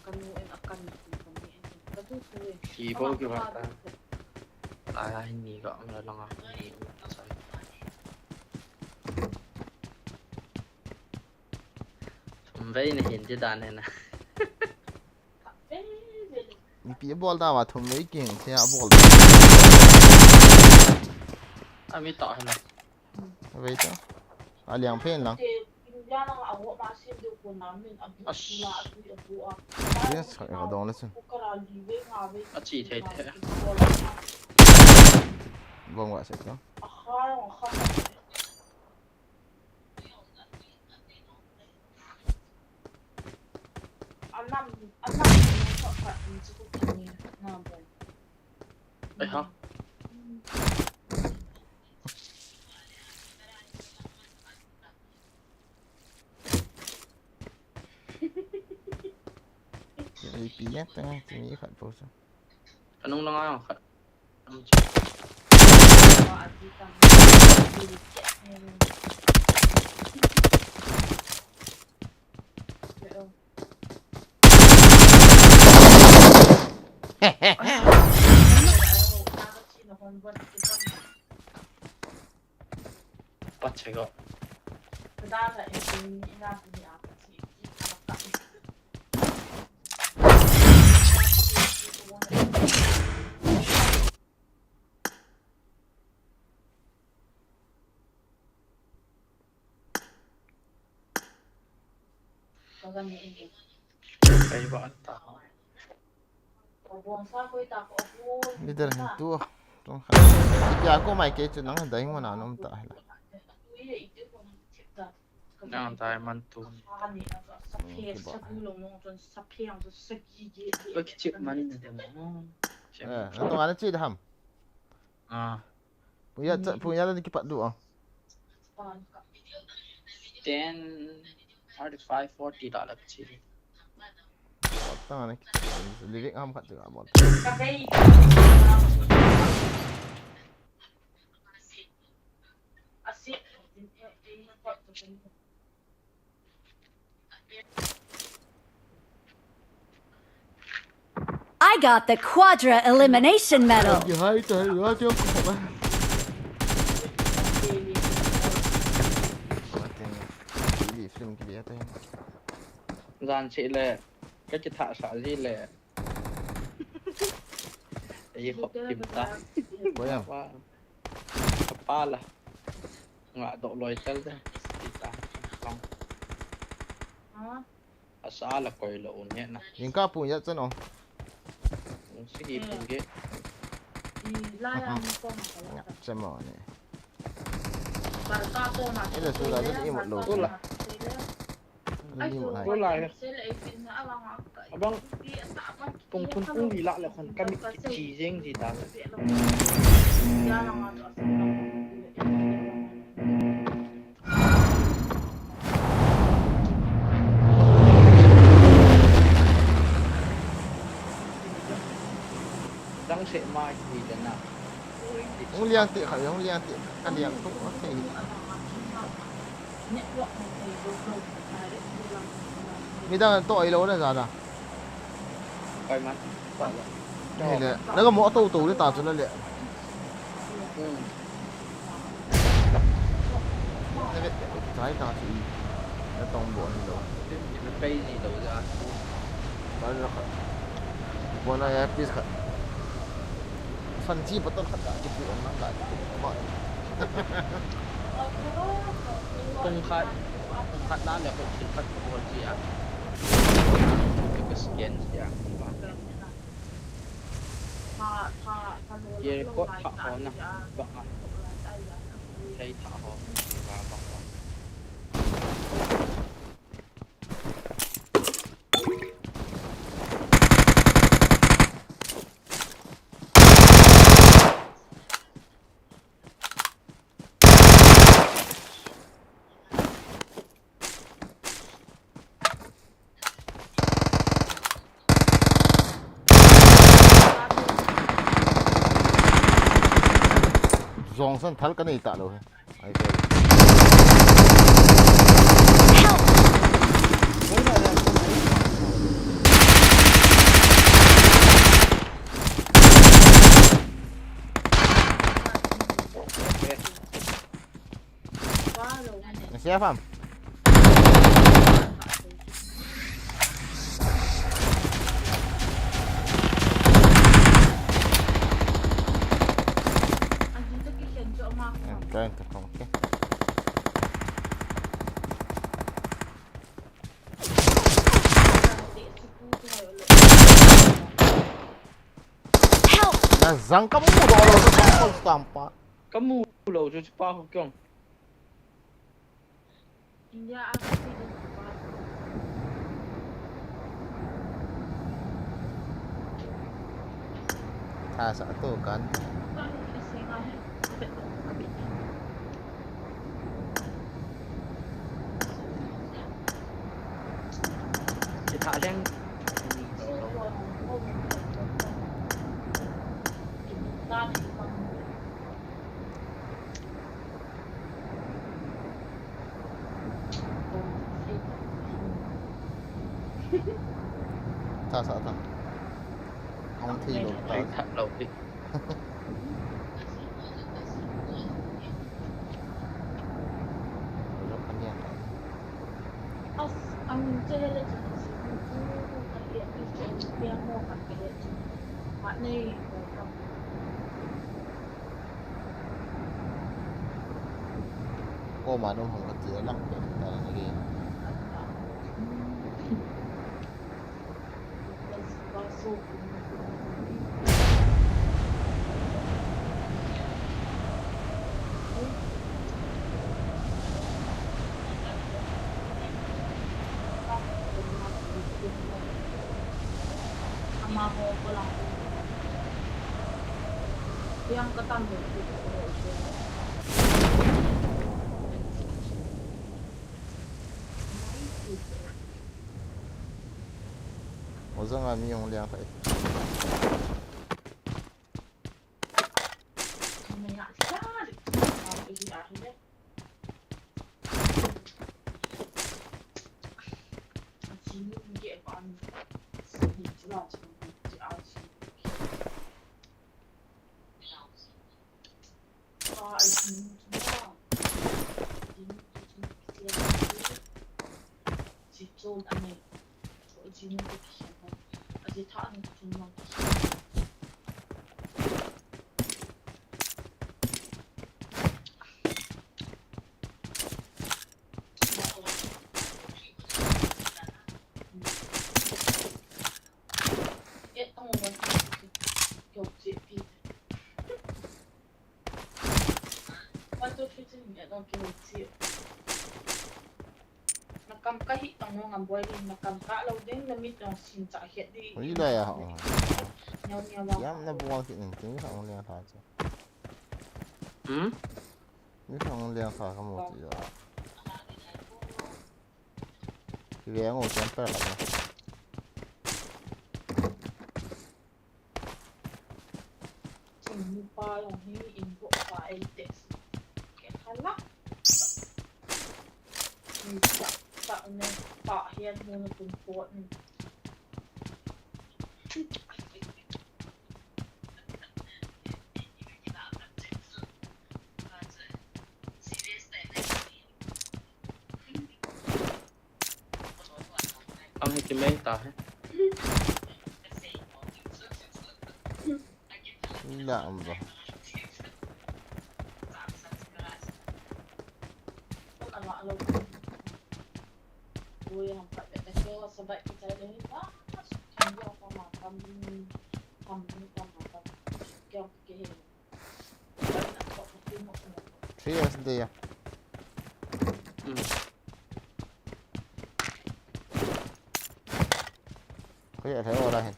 Ka nu en a kan ni ka ni en. Ka tu tu en. Ki bo ki ba ta. Ai, ai, ni ka ang la lang a. Ni u sa. Thum vei na hin ti dan he na. Ipi a bol da ma thum vei king, sia a bol. A mi ta he na. Vei ta. A liang phen lang. As. Yes, ka dong le chu. A chi thei thei. Bong wa se ta. Ai ha. Ipi ya ta, ti mi khat po sa. Anong lang ang khat. Pache go. Leader hin tu. Tung kha. Ya ko mai ke chu nang dai mo na nom ta hila. Nang dai man tu. Ba kichip man ni de mo. Eh, na to ana chi da ham. Ah. Punya, punya tadi kipat dua. Ten thirty-five, forty dah lah kecil. Potong ni. Living ham kat juga bol. I got the Quadra Elimination Medal. Jan chih le, ka kitha sa ji le. Ei khop kim ta. Boya. Apa lah. Nga dok loi tel de. Kita. Long. Asa la koi lo un he na. Ning ka pu ya chan o. Sige pu ge. Chan mo ni. Ila su la ni mo lo. Ni mo lai. Ko lai. Abang. Pung thun pung li lah le khon ka mit kichi jeng ji ta. Lang se mai ti le na. Hung liang ti kha, hung liang ti. Ka liang tu, okay. Midang to ai lo na za na. Kai man. Ni le, na ka mo to to le ta chu na le. Hmm. Na ve, try ta chu. Na tong bo ni lo. Na pei ni lo ja. Ba na kha. Bo na ya pis kha. San chi pa ton kha ka ki pu an lang ka ki pu ma. Kong khat, kong khat na le kong thil khat ka bol chi a. Kong khat na, ka scan chi a. Kong khat. Ye kot thah ho na, ba nga. Thei thah ho, ba ba ba. Jong san thal ka nei ta lo he. Ai ko. Help! Na siya, fam. I'm trying to come, okay? Help! Na zang ka mu doh lou, ka mu stampa. Ka mu lou chu pa ko kyong. India a ka ti ding pa. Tha sa tu kan. Ka ni ka se nga he. Ki tha leng. Tha sa tha. Hong thi lo ta. Ai, tha lo ti. Lo kan yan ta. As, ang che hele che si ku ku ka ye ni che ni mo kan ka ye che. Ma nei ko ka. Ko ma nung hong ka ti lang pe ta na ge. Ozang a mi hong liang thei. One, two, three, three, eh, okay, let's see. Nakam kahi tang mo ngam boy din, nakam ka lo din, na mit tong sin cha het di. Ui, la ya, oh. Nyau nyau wa. Yam na buang ki ning ting sa ong liang tha cha. Hmm? Ni sa ong liang tha ka mo ti ya. Ki ve ngo chen pa la. Nupa long hi inbox a ei text. Ke hala. Ni sa sa ne pa hian mun kun pot ni. Ang hi kimei ta he. Ina ang ba? Three S D ya. Hmm. Koi a thei ora hin.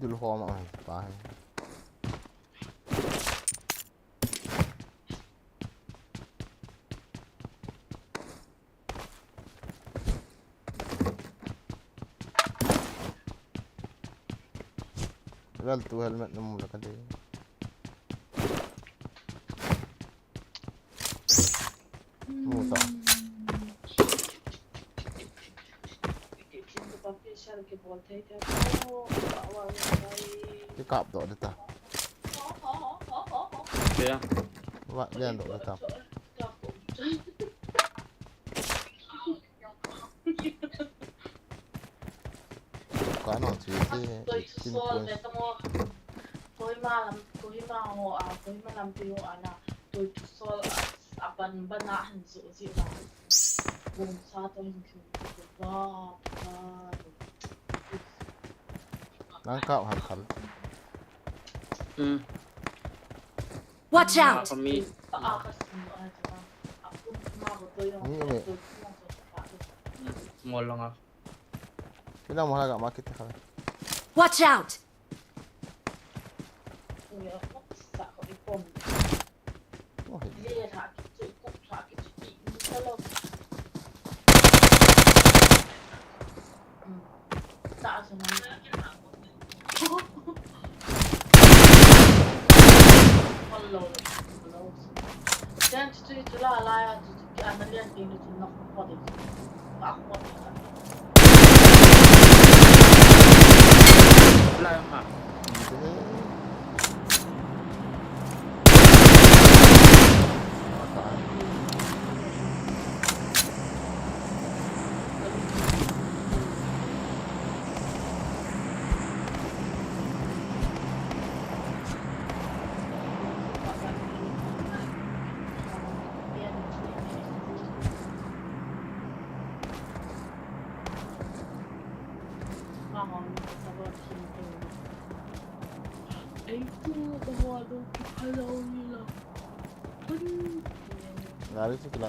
Dul hom a pa he. Level two helmet na mu la ka de. Mu ta. Ki kap do de ta. Kya? Wa, yan do de ta. Ka no chi ti, tin point. Kohima lam, Kohima ho a, Kohima lampi ho a na, tui thusol a, a ban ban a han zu zi a. Bung sa to hin thu ba ba. Nang kau han khal. Hmm. Watch out! Kami. Ni ume. Hmm. Ngol lang ah. Kila mo halaga makit ka. Watch out! Oh, hey. Gari se kila.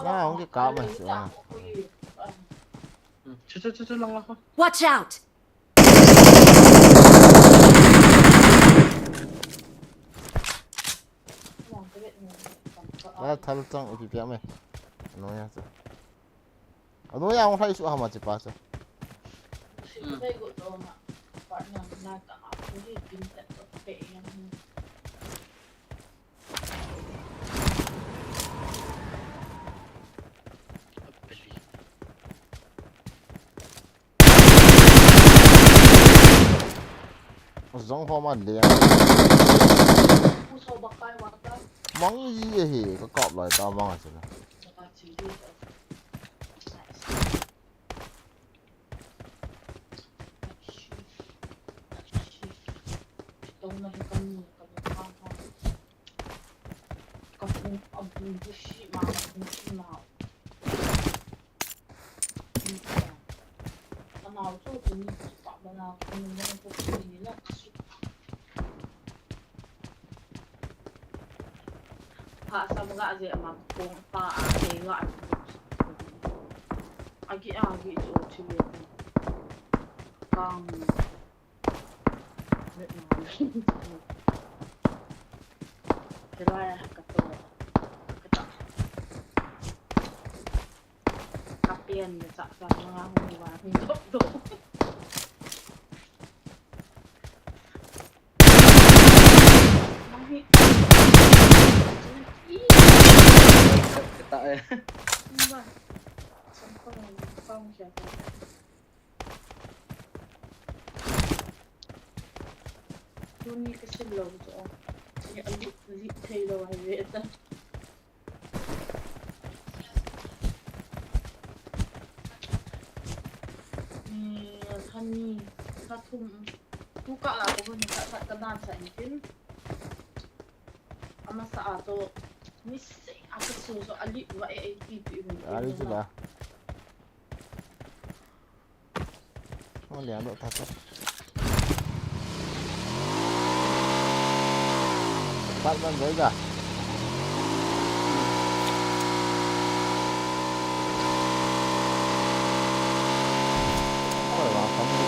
Wow, ang kikama siya. Chu, chu, chu, chu, lang ako. Watch out! Ah, thal chang upi pia me. Ano ya sa? Ano ya, ang high su hama chi pa sa. Hmm. Zong ho man le. Mang ji ahi, ka kap lai ta mang a sila. Pha sam ga je ama kong pa a te ga. Agi agi chu chu le. Kang. Helai ka to. Ka ta. Ka pian le cha cha nga hu wa hu dok dok. Tuni ka sil lo chu. Ni a lit, lit thei lo ahi ve ta. Ni tha ni, tha thum. Tu ka la ko ni ka, ka, ka dan sa in tin. Ama sa a to. Ni se a ka sil so a lit va e e pi pi. Ari chu la. Ang lian do ta ta. Bat ban zai ga. Koi wa kan ni.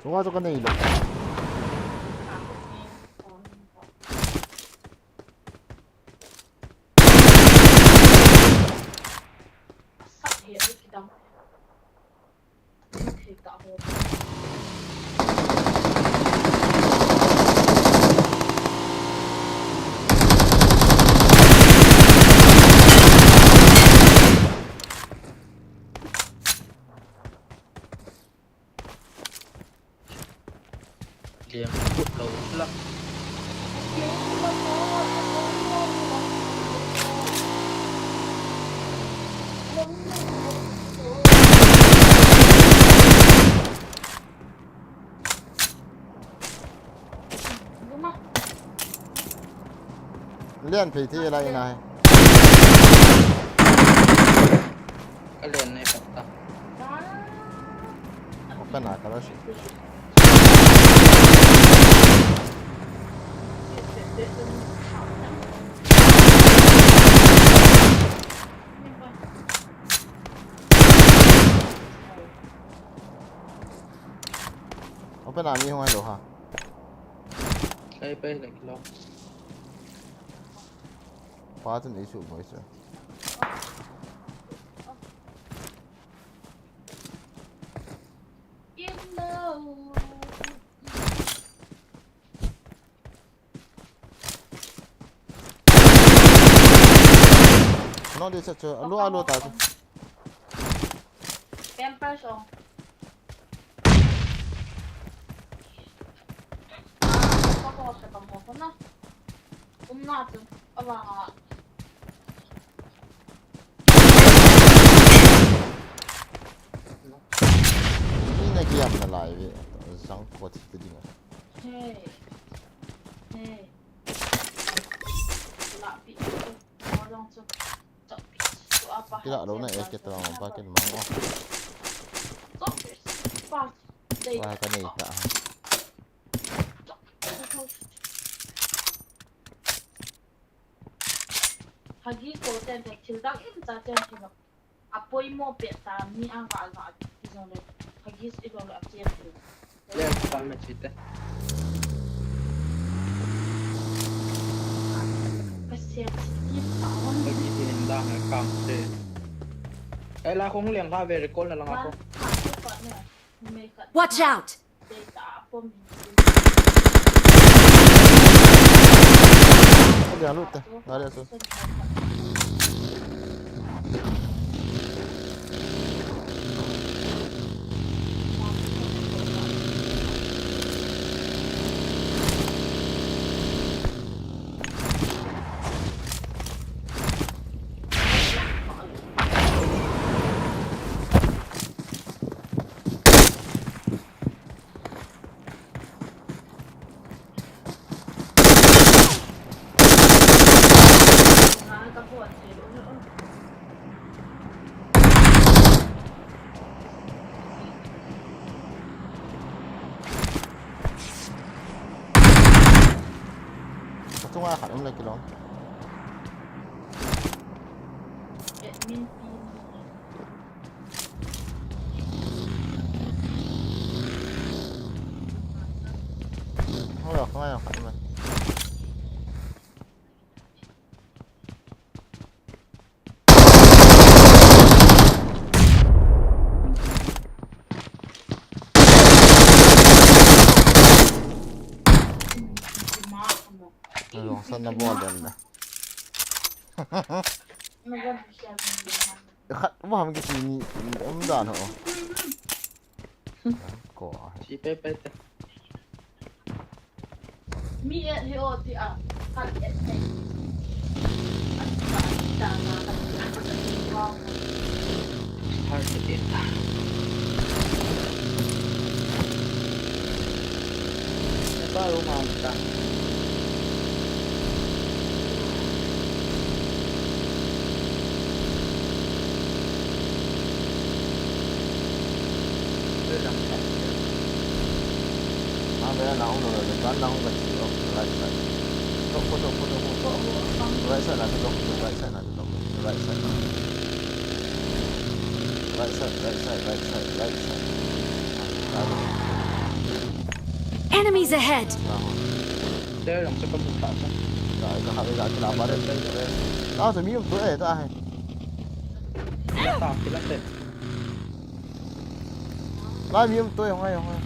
Sunga chu ka nei lo. Liam kut lo la. Len phei thei lai nai. Ka len nei pat ta. Open a ka la si. Open a mi hung hai lo ha. Kai pai le kilo. Pa chun ei su boi su. No de cha chu, alu, alu ta chu. Pampers ong. Ah, ka ko sa ka mo ko na. Um na chu, avang a. Ina kiam na lai ve, zang ko thi te ding a. Hey. Hey. La Kila lo na, eh, kita lang pa kin mang, oh. Wah, ka nei ta. Hagi ko ten ten thil dang im cha chen thil. A poimo pet ta, mi a ga ga ti jong le. Hagi i lo le a chen thil. Len pa me chite. Ka se ti ta on. Hagi ti nin dang a kam te. Ai la khong leng ha ve recall na lang a ko. Watch out! Adi alu te, ngari asu. Ka chunga khat um le kilom. Admin pin. Hold on, hold on, hold on. Long san na bol den na. Khat, um, ham kiti ni, um, dan ho. Ko a. Si pe pe te. Mi et hi o ti a, khat et te. An ta, an ta na, an ta na. Har te te ta. Ba ro ma ta. Right side. Right side, right side. Right side, right side, right side, right side. Enemies ahead! There, lang sa kamu ta sa. Ka, ka, ka, ka, ka, Ah, sa mi um to eh, ta hai. Sila ta, sila ta. Lai mi um to eh, hong hai, hong hai.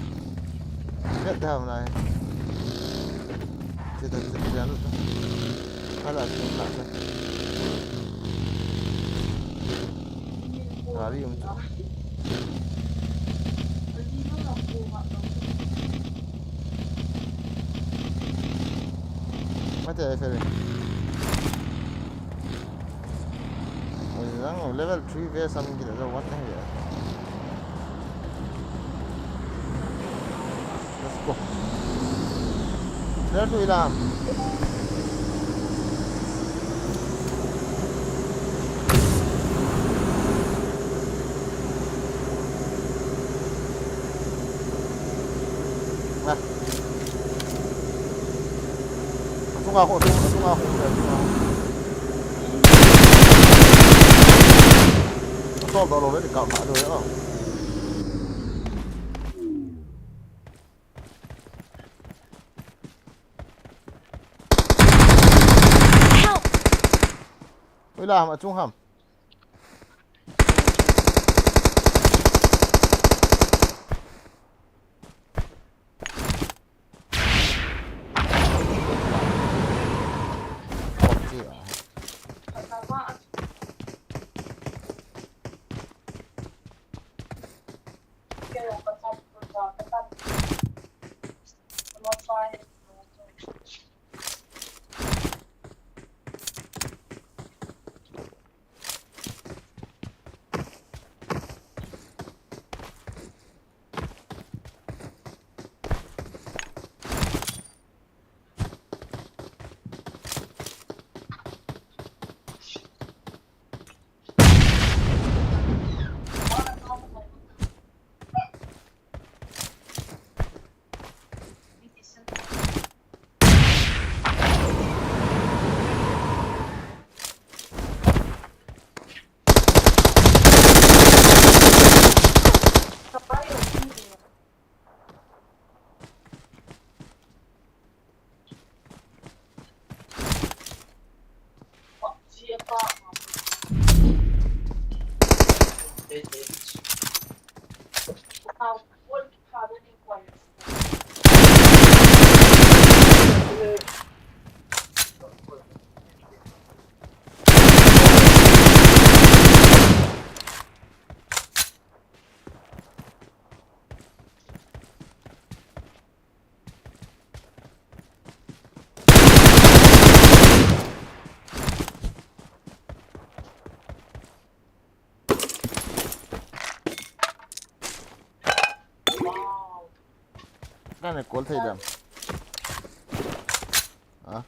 Sila ta, hong hai. Sila ta, sila ta, sila ta. Hala, sila ta. Gari um. Mate, ai, Fere. Oi, nang level three ve sam kit a one ahi. Let's go. Let's go, Ilam. Nah. Asunga ko, asunga, asunga ko, asunga ko. Assault dolo le, ka, ka, do, ya. Help! Oi la, ham, achung ham. Nane call thei dem. Ha?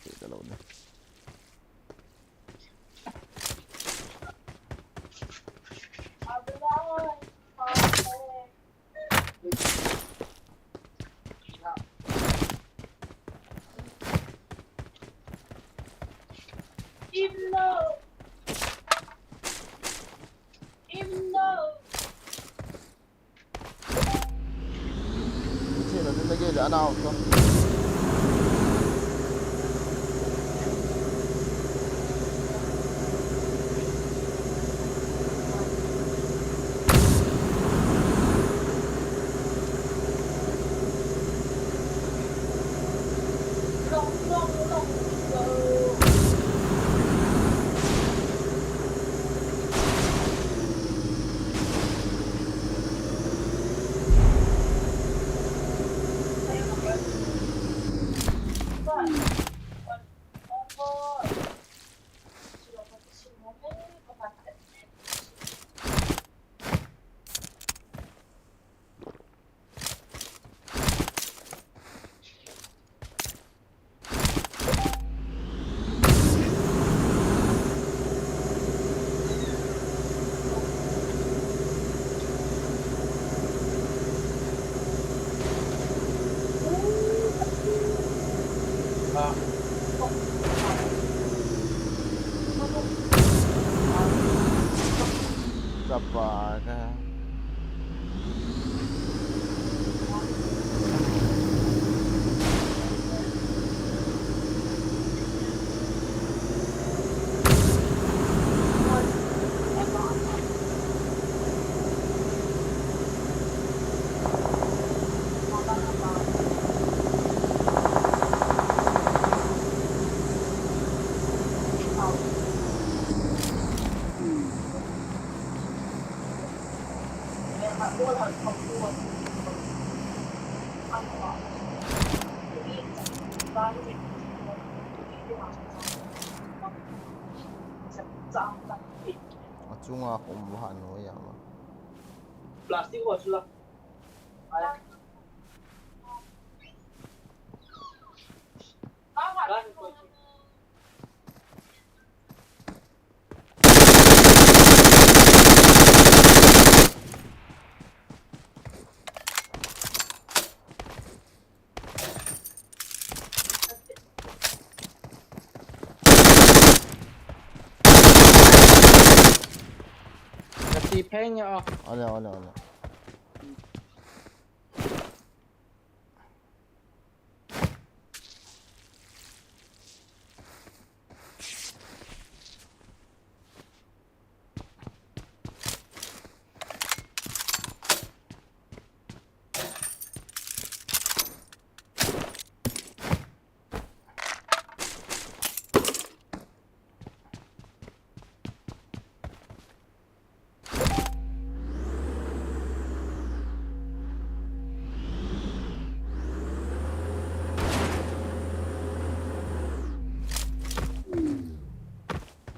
Thei ta lou ne. Sino din lagi dyan ako. Kapal ka. Achunga um vaha noi ama. Plastic ho chu la. Kati pheng ya. Ole, ole, ole.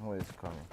Who is coming?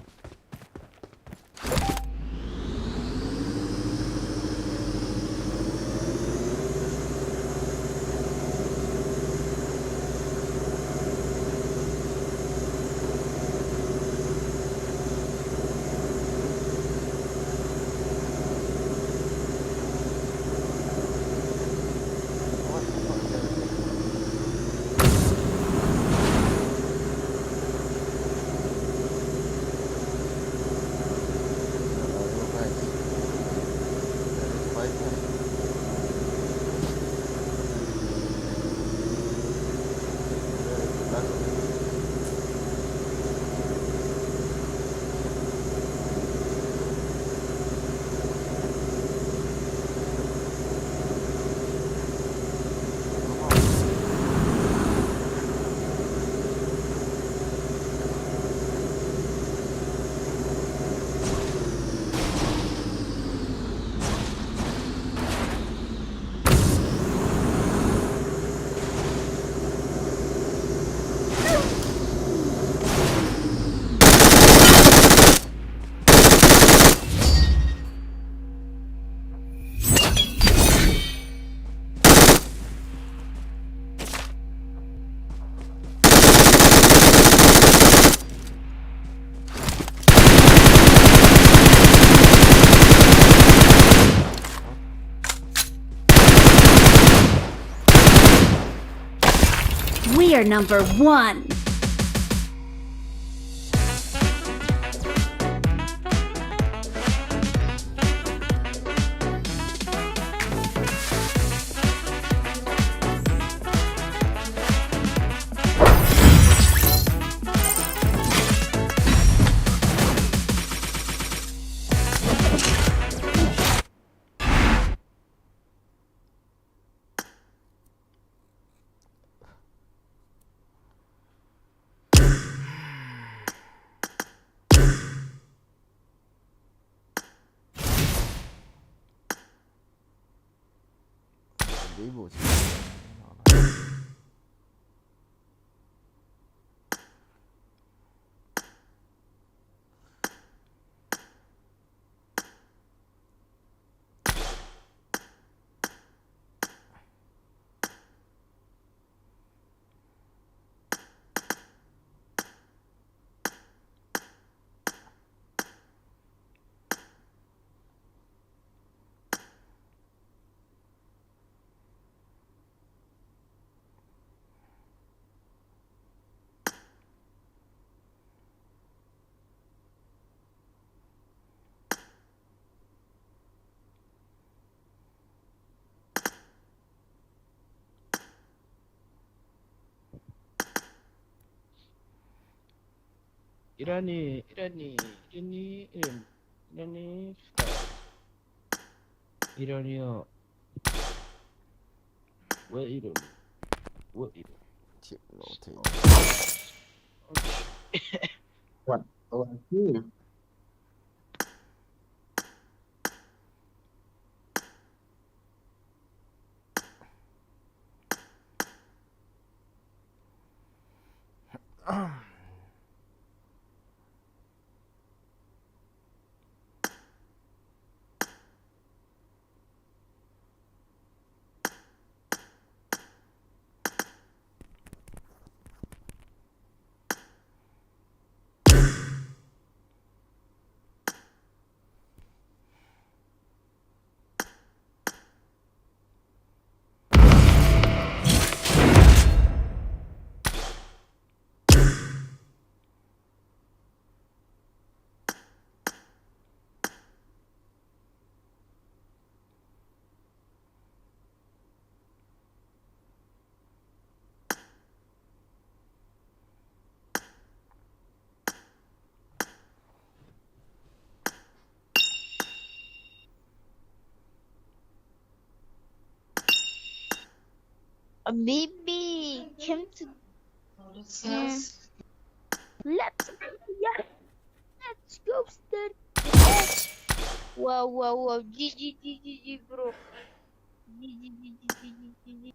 Player number one. Irani, Irani, Irani, Irani, Irani, Irani, Irani, oh. Where Irani? Where Irani? Tip no take. What? Oh, I see. Maybe came to. Mm. Let's go, yeah. Let's go, sir. Wow, wow, wow. G G, G G, G G, bro. G G, G G, G G, G G.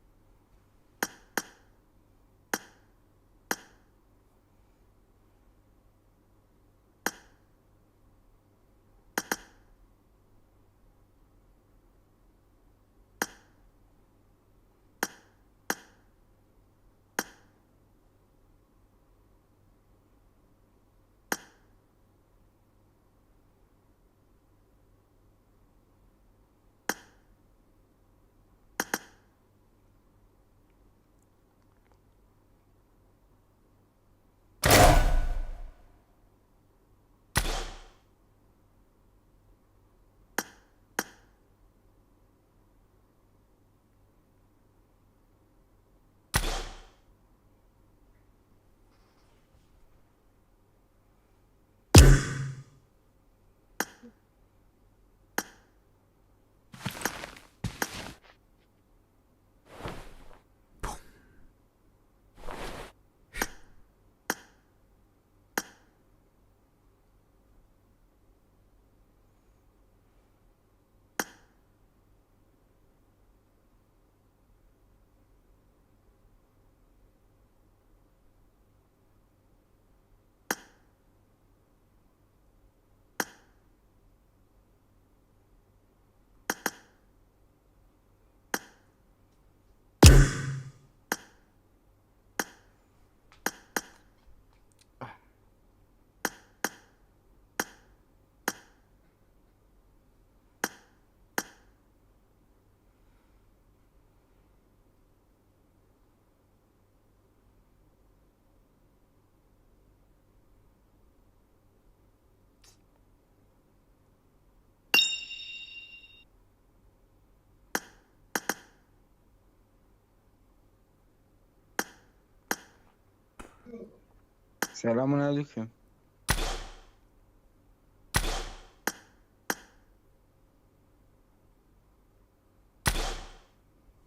Selamun aleyküm.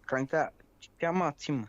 Kanka, çıkma, açayım mı?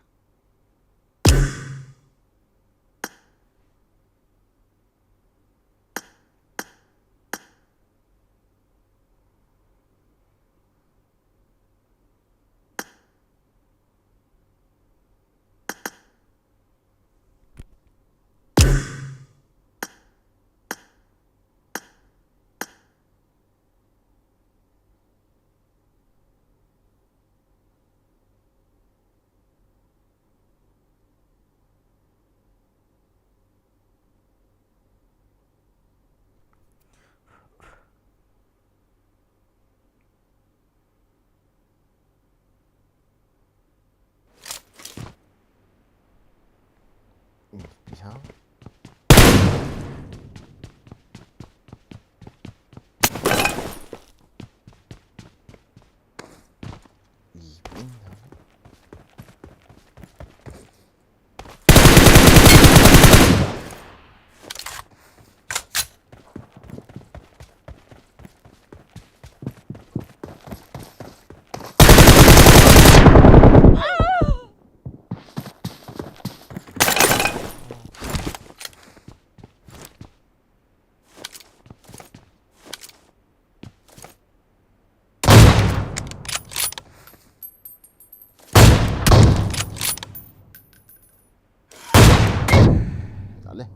Dale.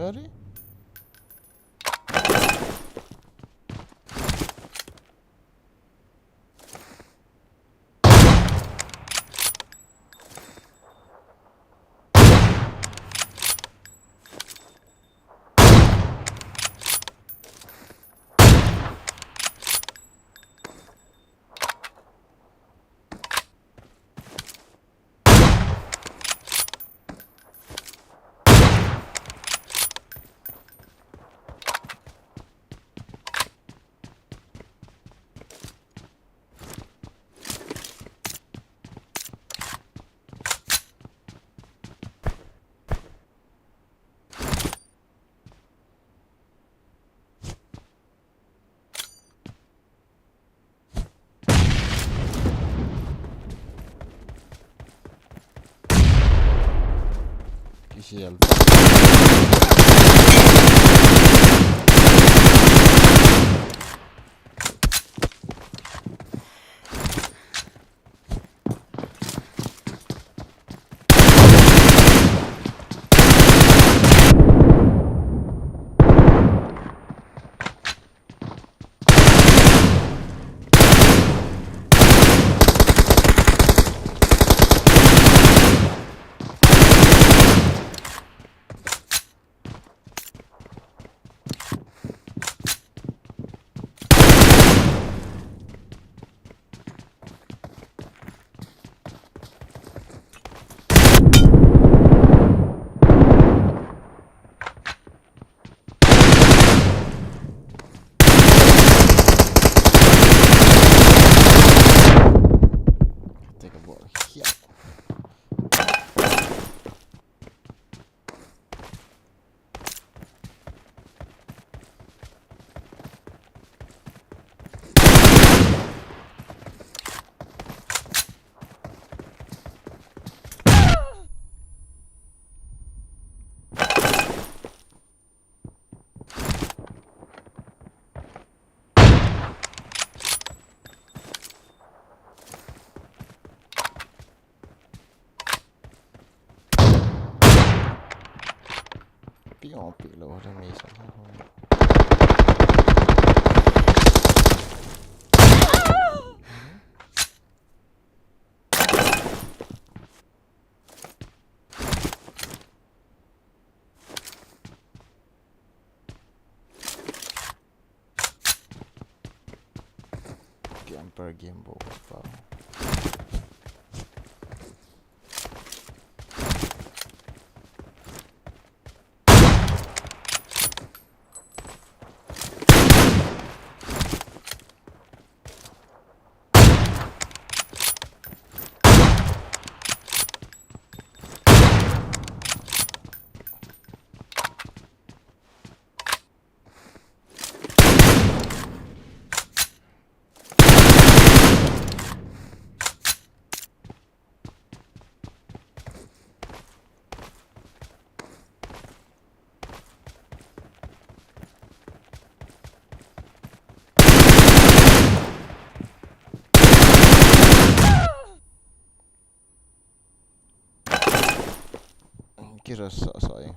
Sorry. Kisial. Take a ball. Yeah. Pi ong pi lo, hore mei sa ho. Camper game bo pa. Kira sa sa ing.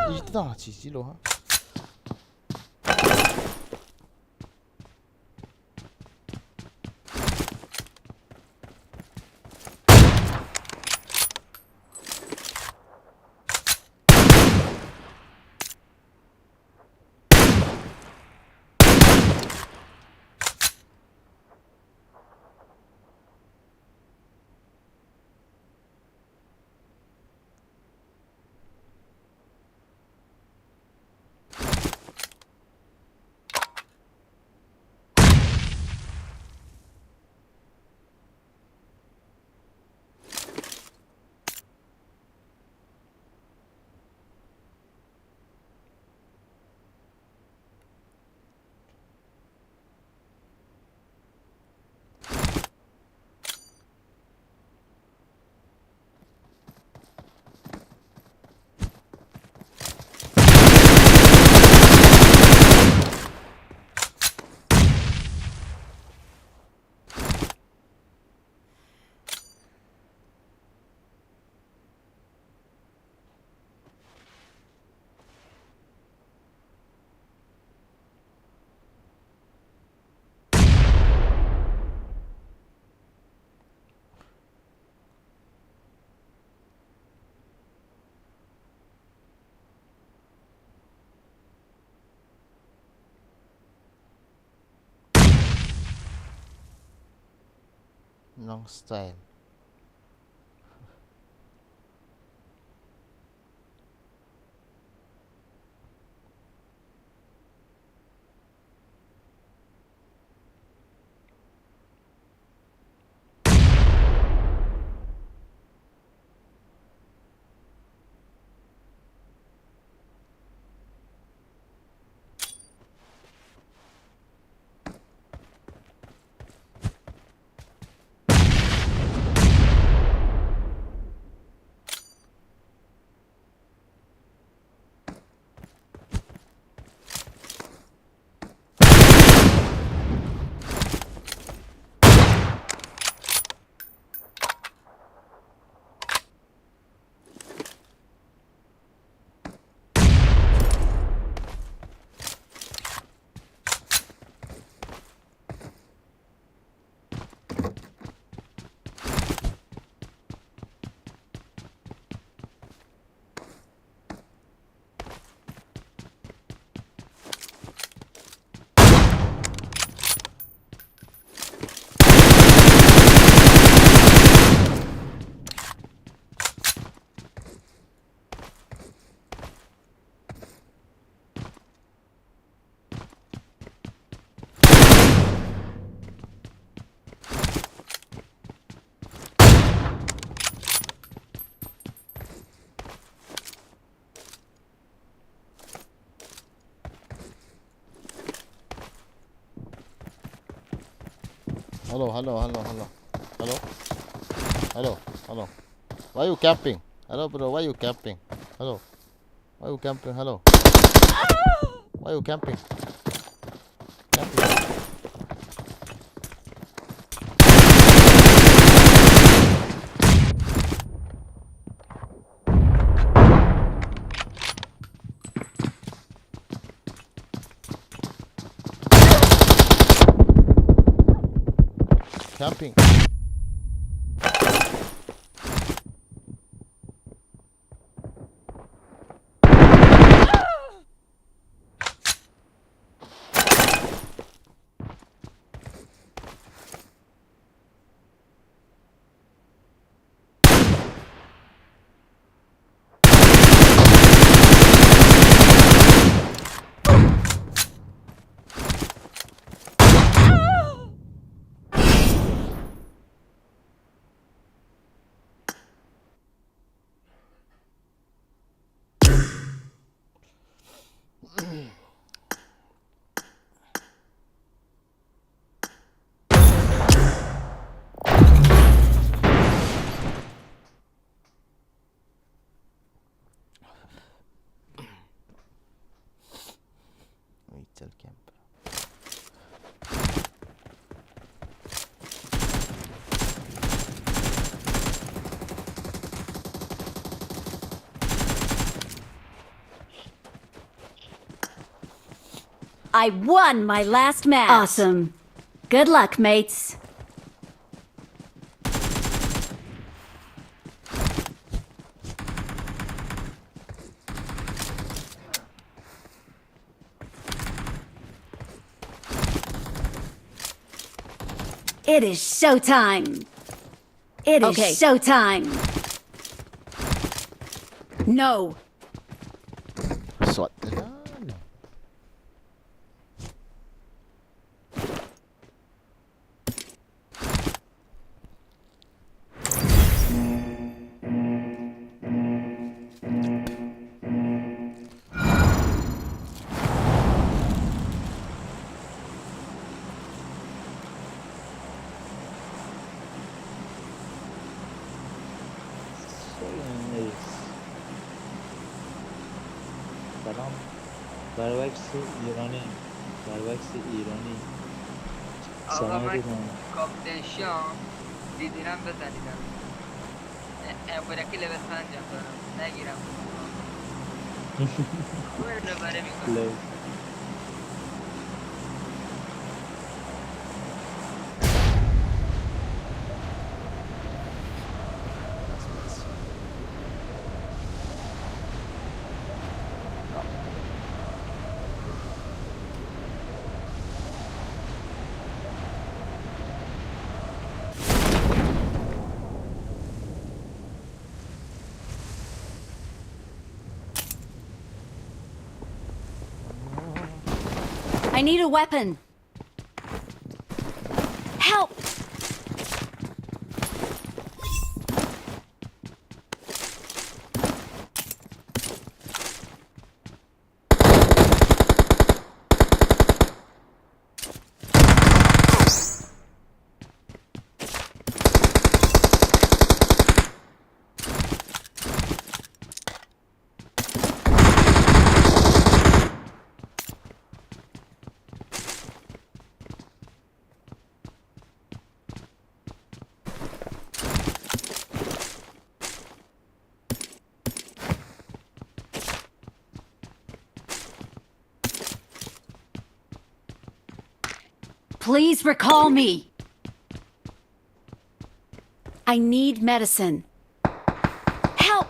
Ita chi chi lo ha. Long style. Hello, hello, hello, hello. Hello? Hello, hello. Why you camping? Hello, bro, why you camping? Hello? Why you camping? Hello? Why you camping? Camping. Camping. Rachel Camp. I won my last match. Awesome. Good luck, mates. It is showtime. It is Okay. Showtime. No. Swat na lang. Selam. Barbax ایرانی. Barbax ایرانی. آقا، سلام من علیکم. کاپتن شام دیدینم بزنیدم. اه، اه، برکی لول پنجم دارم. نگیرم. برو دوباره می‌کنم. لول. I need a weapon. Help! Please recall me. I need medicine. Help!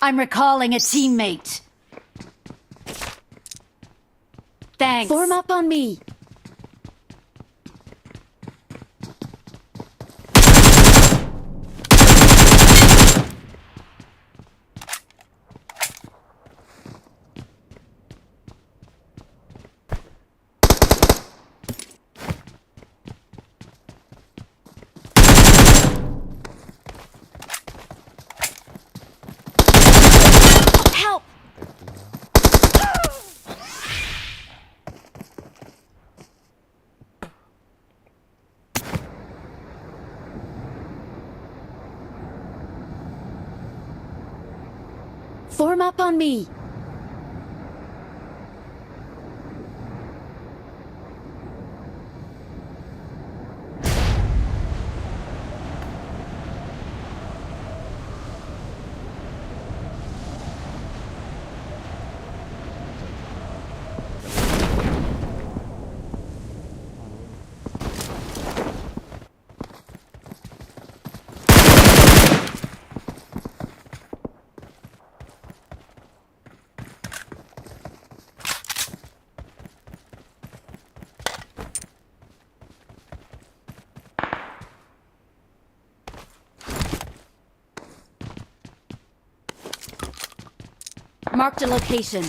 I'm recalling a teammate. Thanks. Form up on me. Help! Form up on me. Marked a location.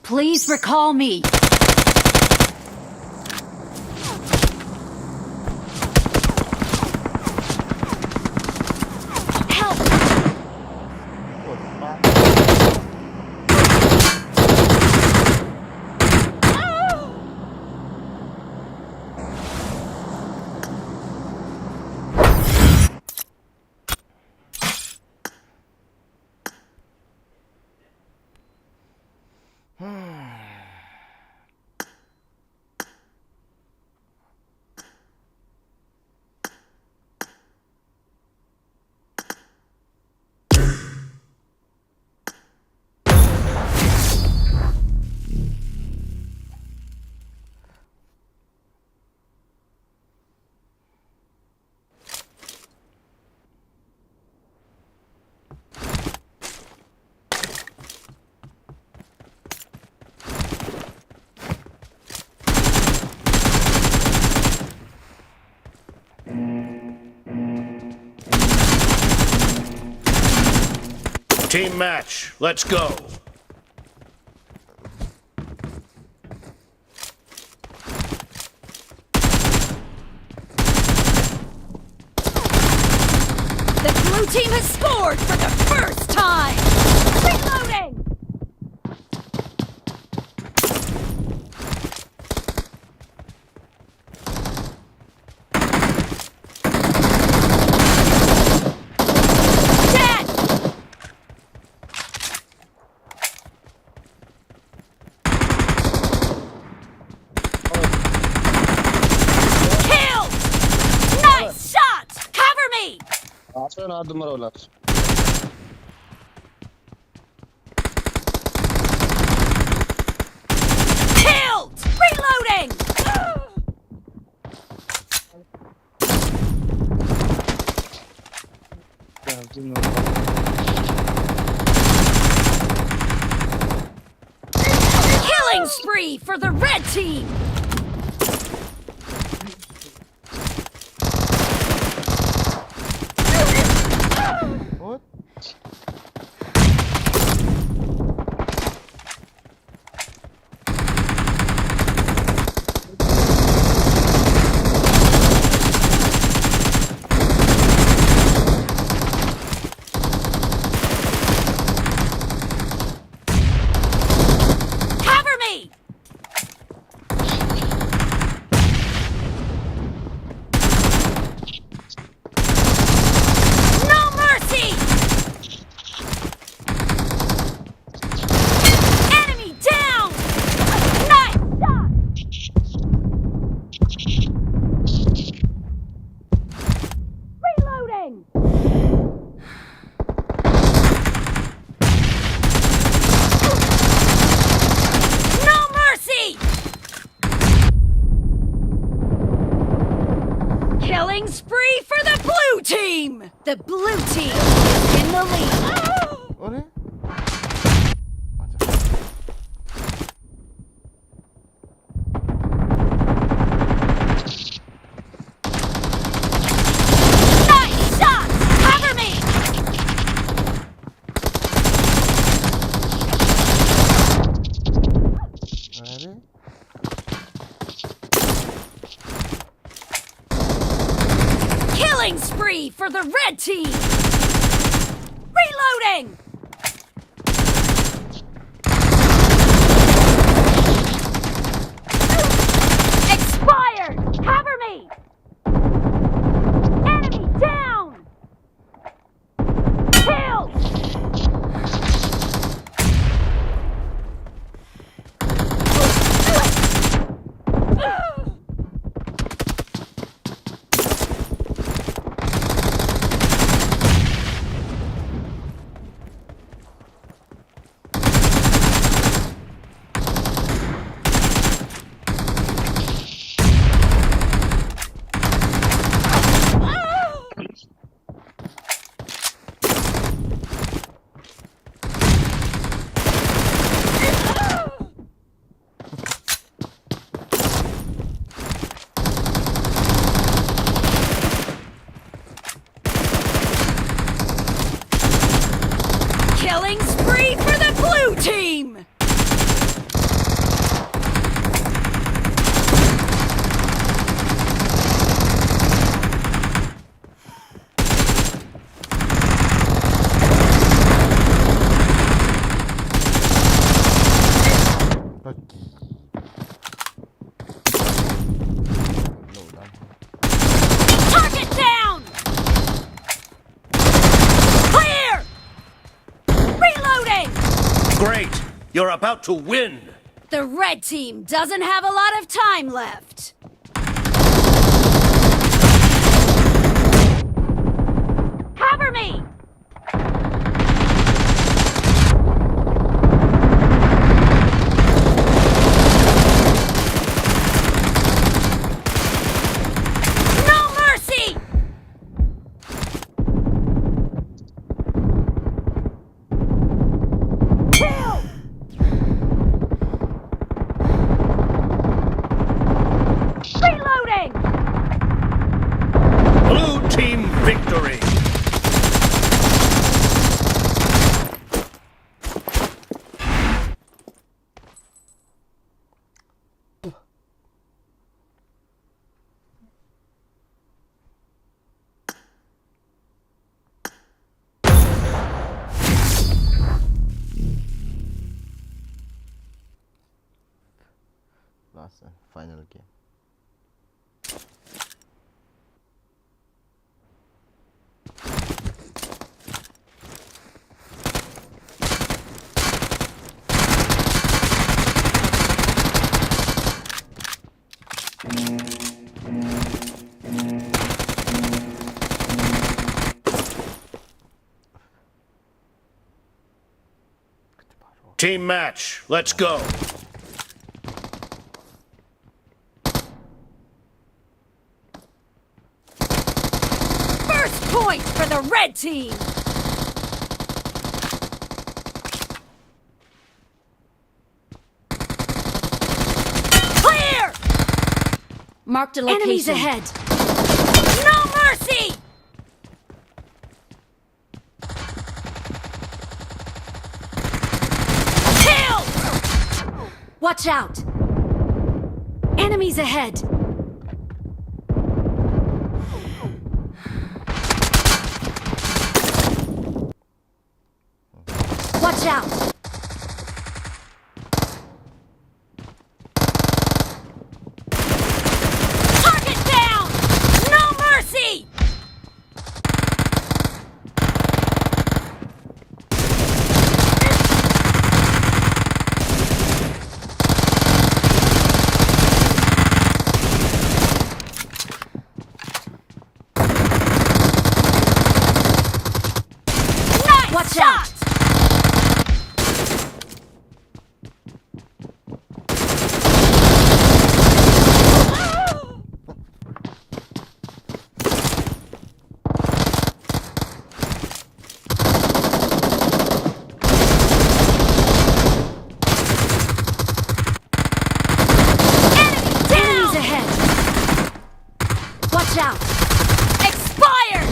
Please recall me. Help! Team match, let's go. The blue team has scored for the first time. Reloading! Dead! Killed! Nice shot! Cover me! Last one, adım var o last. Killed! Reloading! Geldim ben. Killing spree for the red team! What? Cover me! No mercy! Enemy down! Nice shot! Reloading! No mercy! Killing spree for the blue team! The blue team is in the lead. Öyle. Nice shot! Cover me! Öyle. Killing spree for the red team! Reloading! Expired! Cover me! Enemy down! Kill! About to win. The red team doesn't have a lot of time left. Cover me! No mercy! Kill! Reloading! Blue team victory! Last and final game. Team match, let's go. First point for the red team. Clear! Marked a location. Enemies ahead. No mercy! Kill! Watch out! Enemies ahead! Watch out! Target down! No mercy! Nice shot! Watch out! Enemy down! Enemies ahead! Watch out! Expired!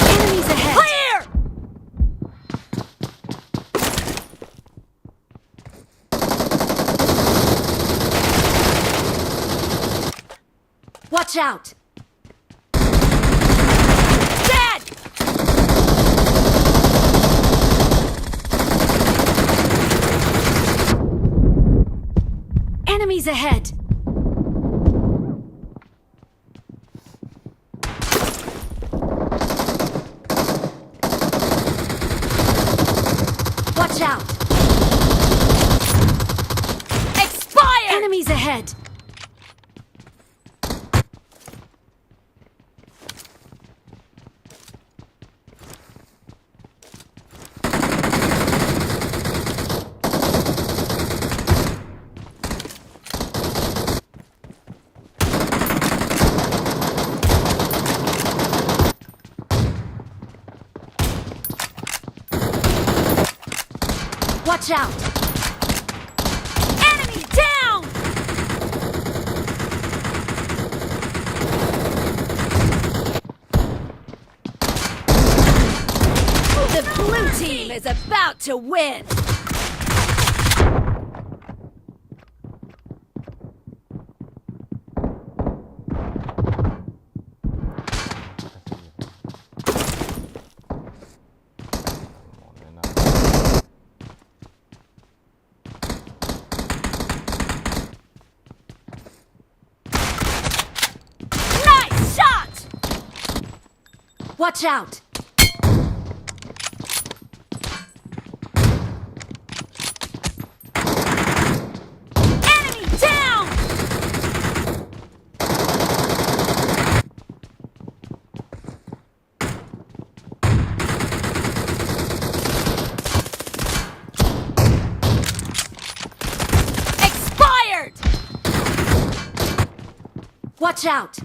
Enemies ahead! Clear! Watch out! Dead! Enemies ahead! Watch out! Expired! Enemies ahead! Watch out! Enemy down! The blue team is about to win! Watch out! Enemy down! Expired! Watch out!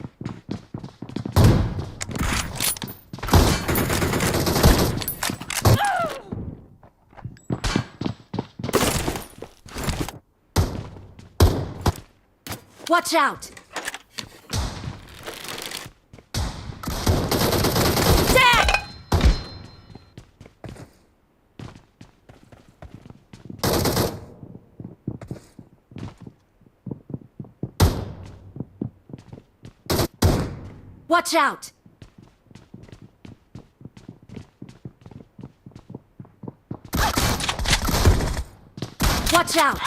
Watch out! Dead! Watch out! Watch out!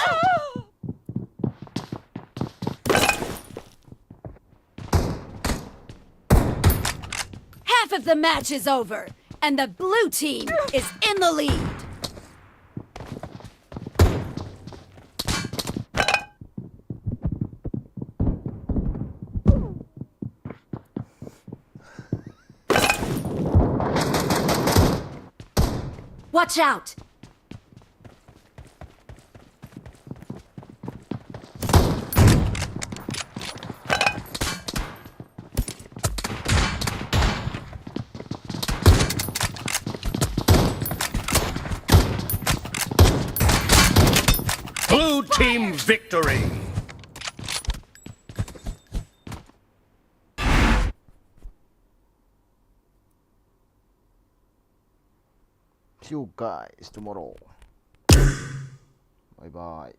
Half of the match is over, and the blue team is in the lead. Watch out! Blue team victory! See you guys tomorrow. Bye bye.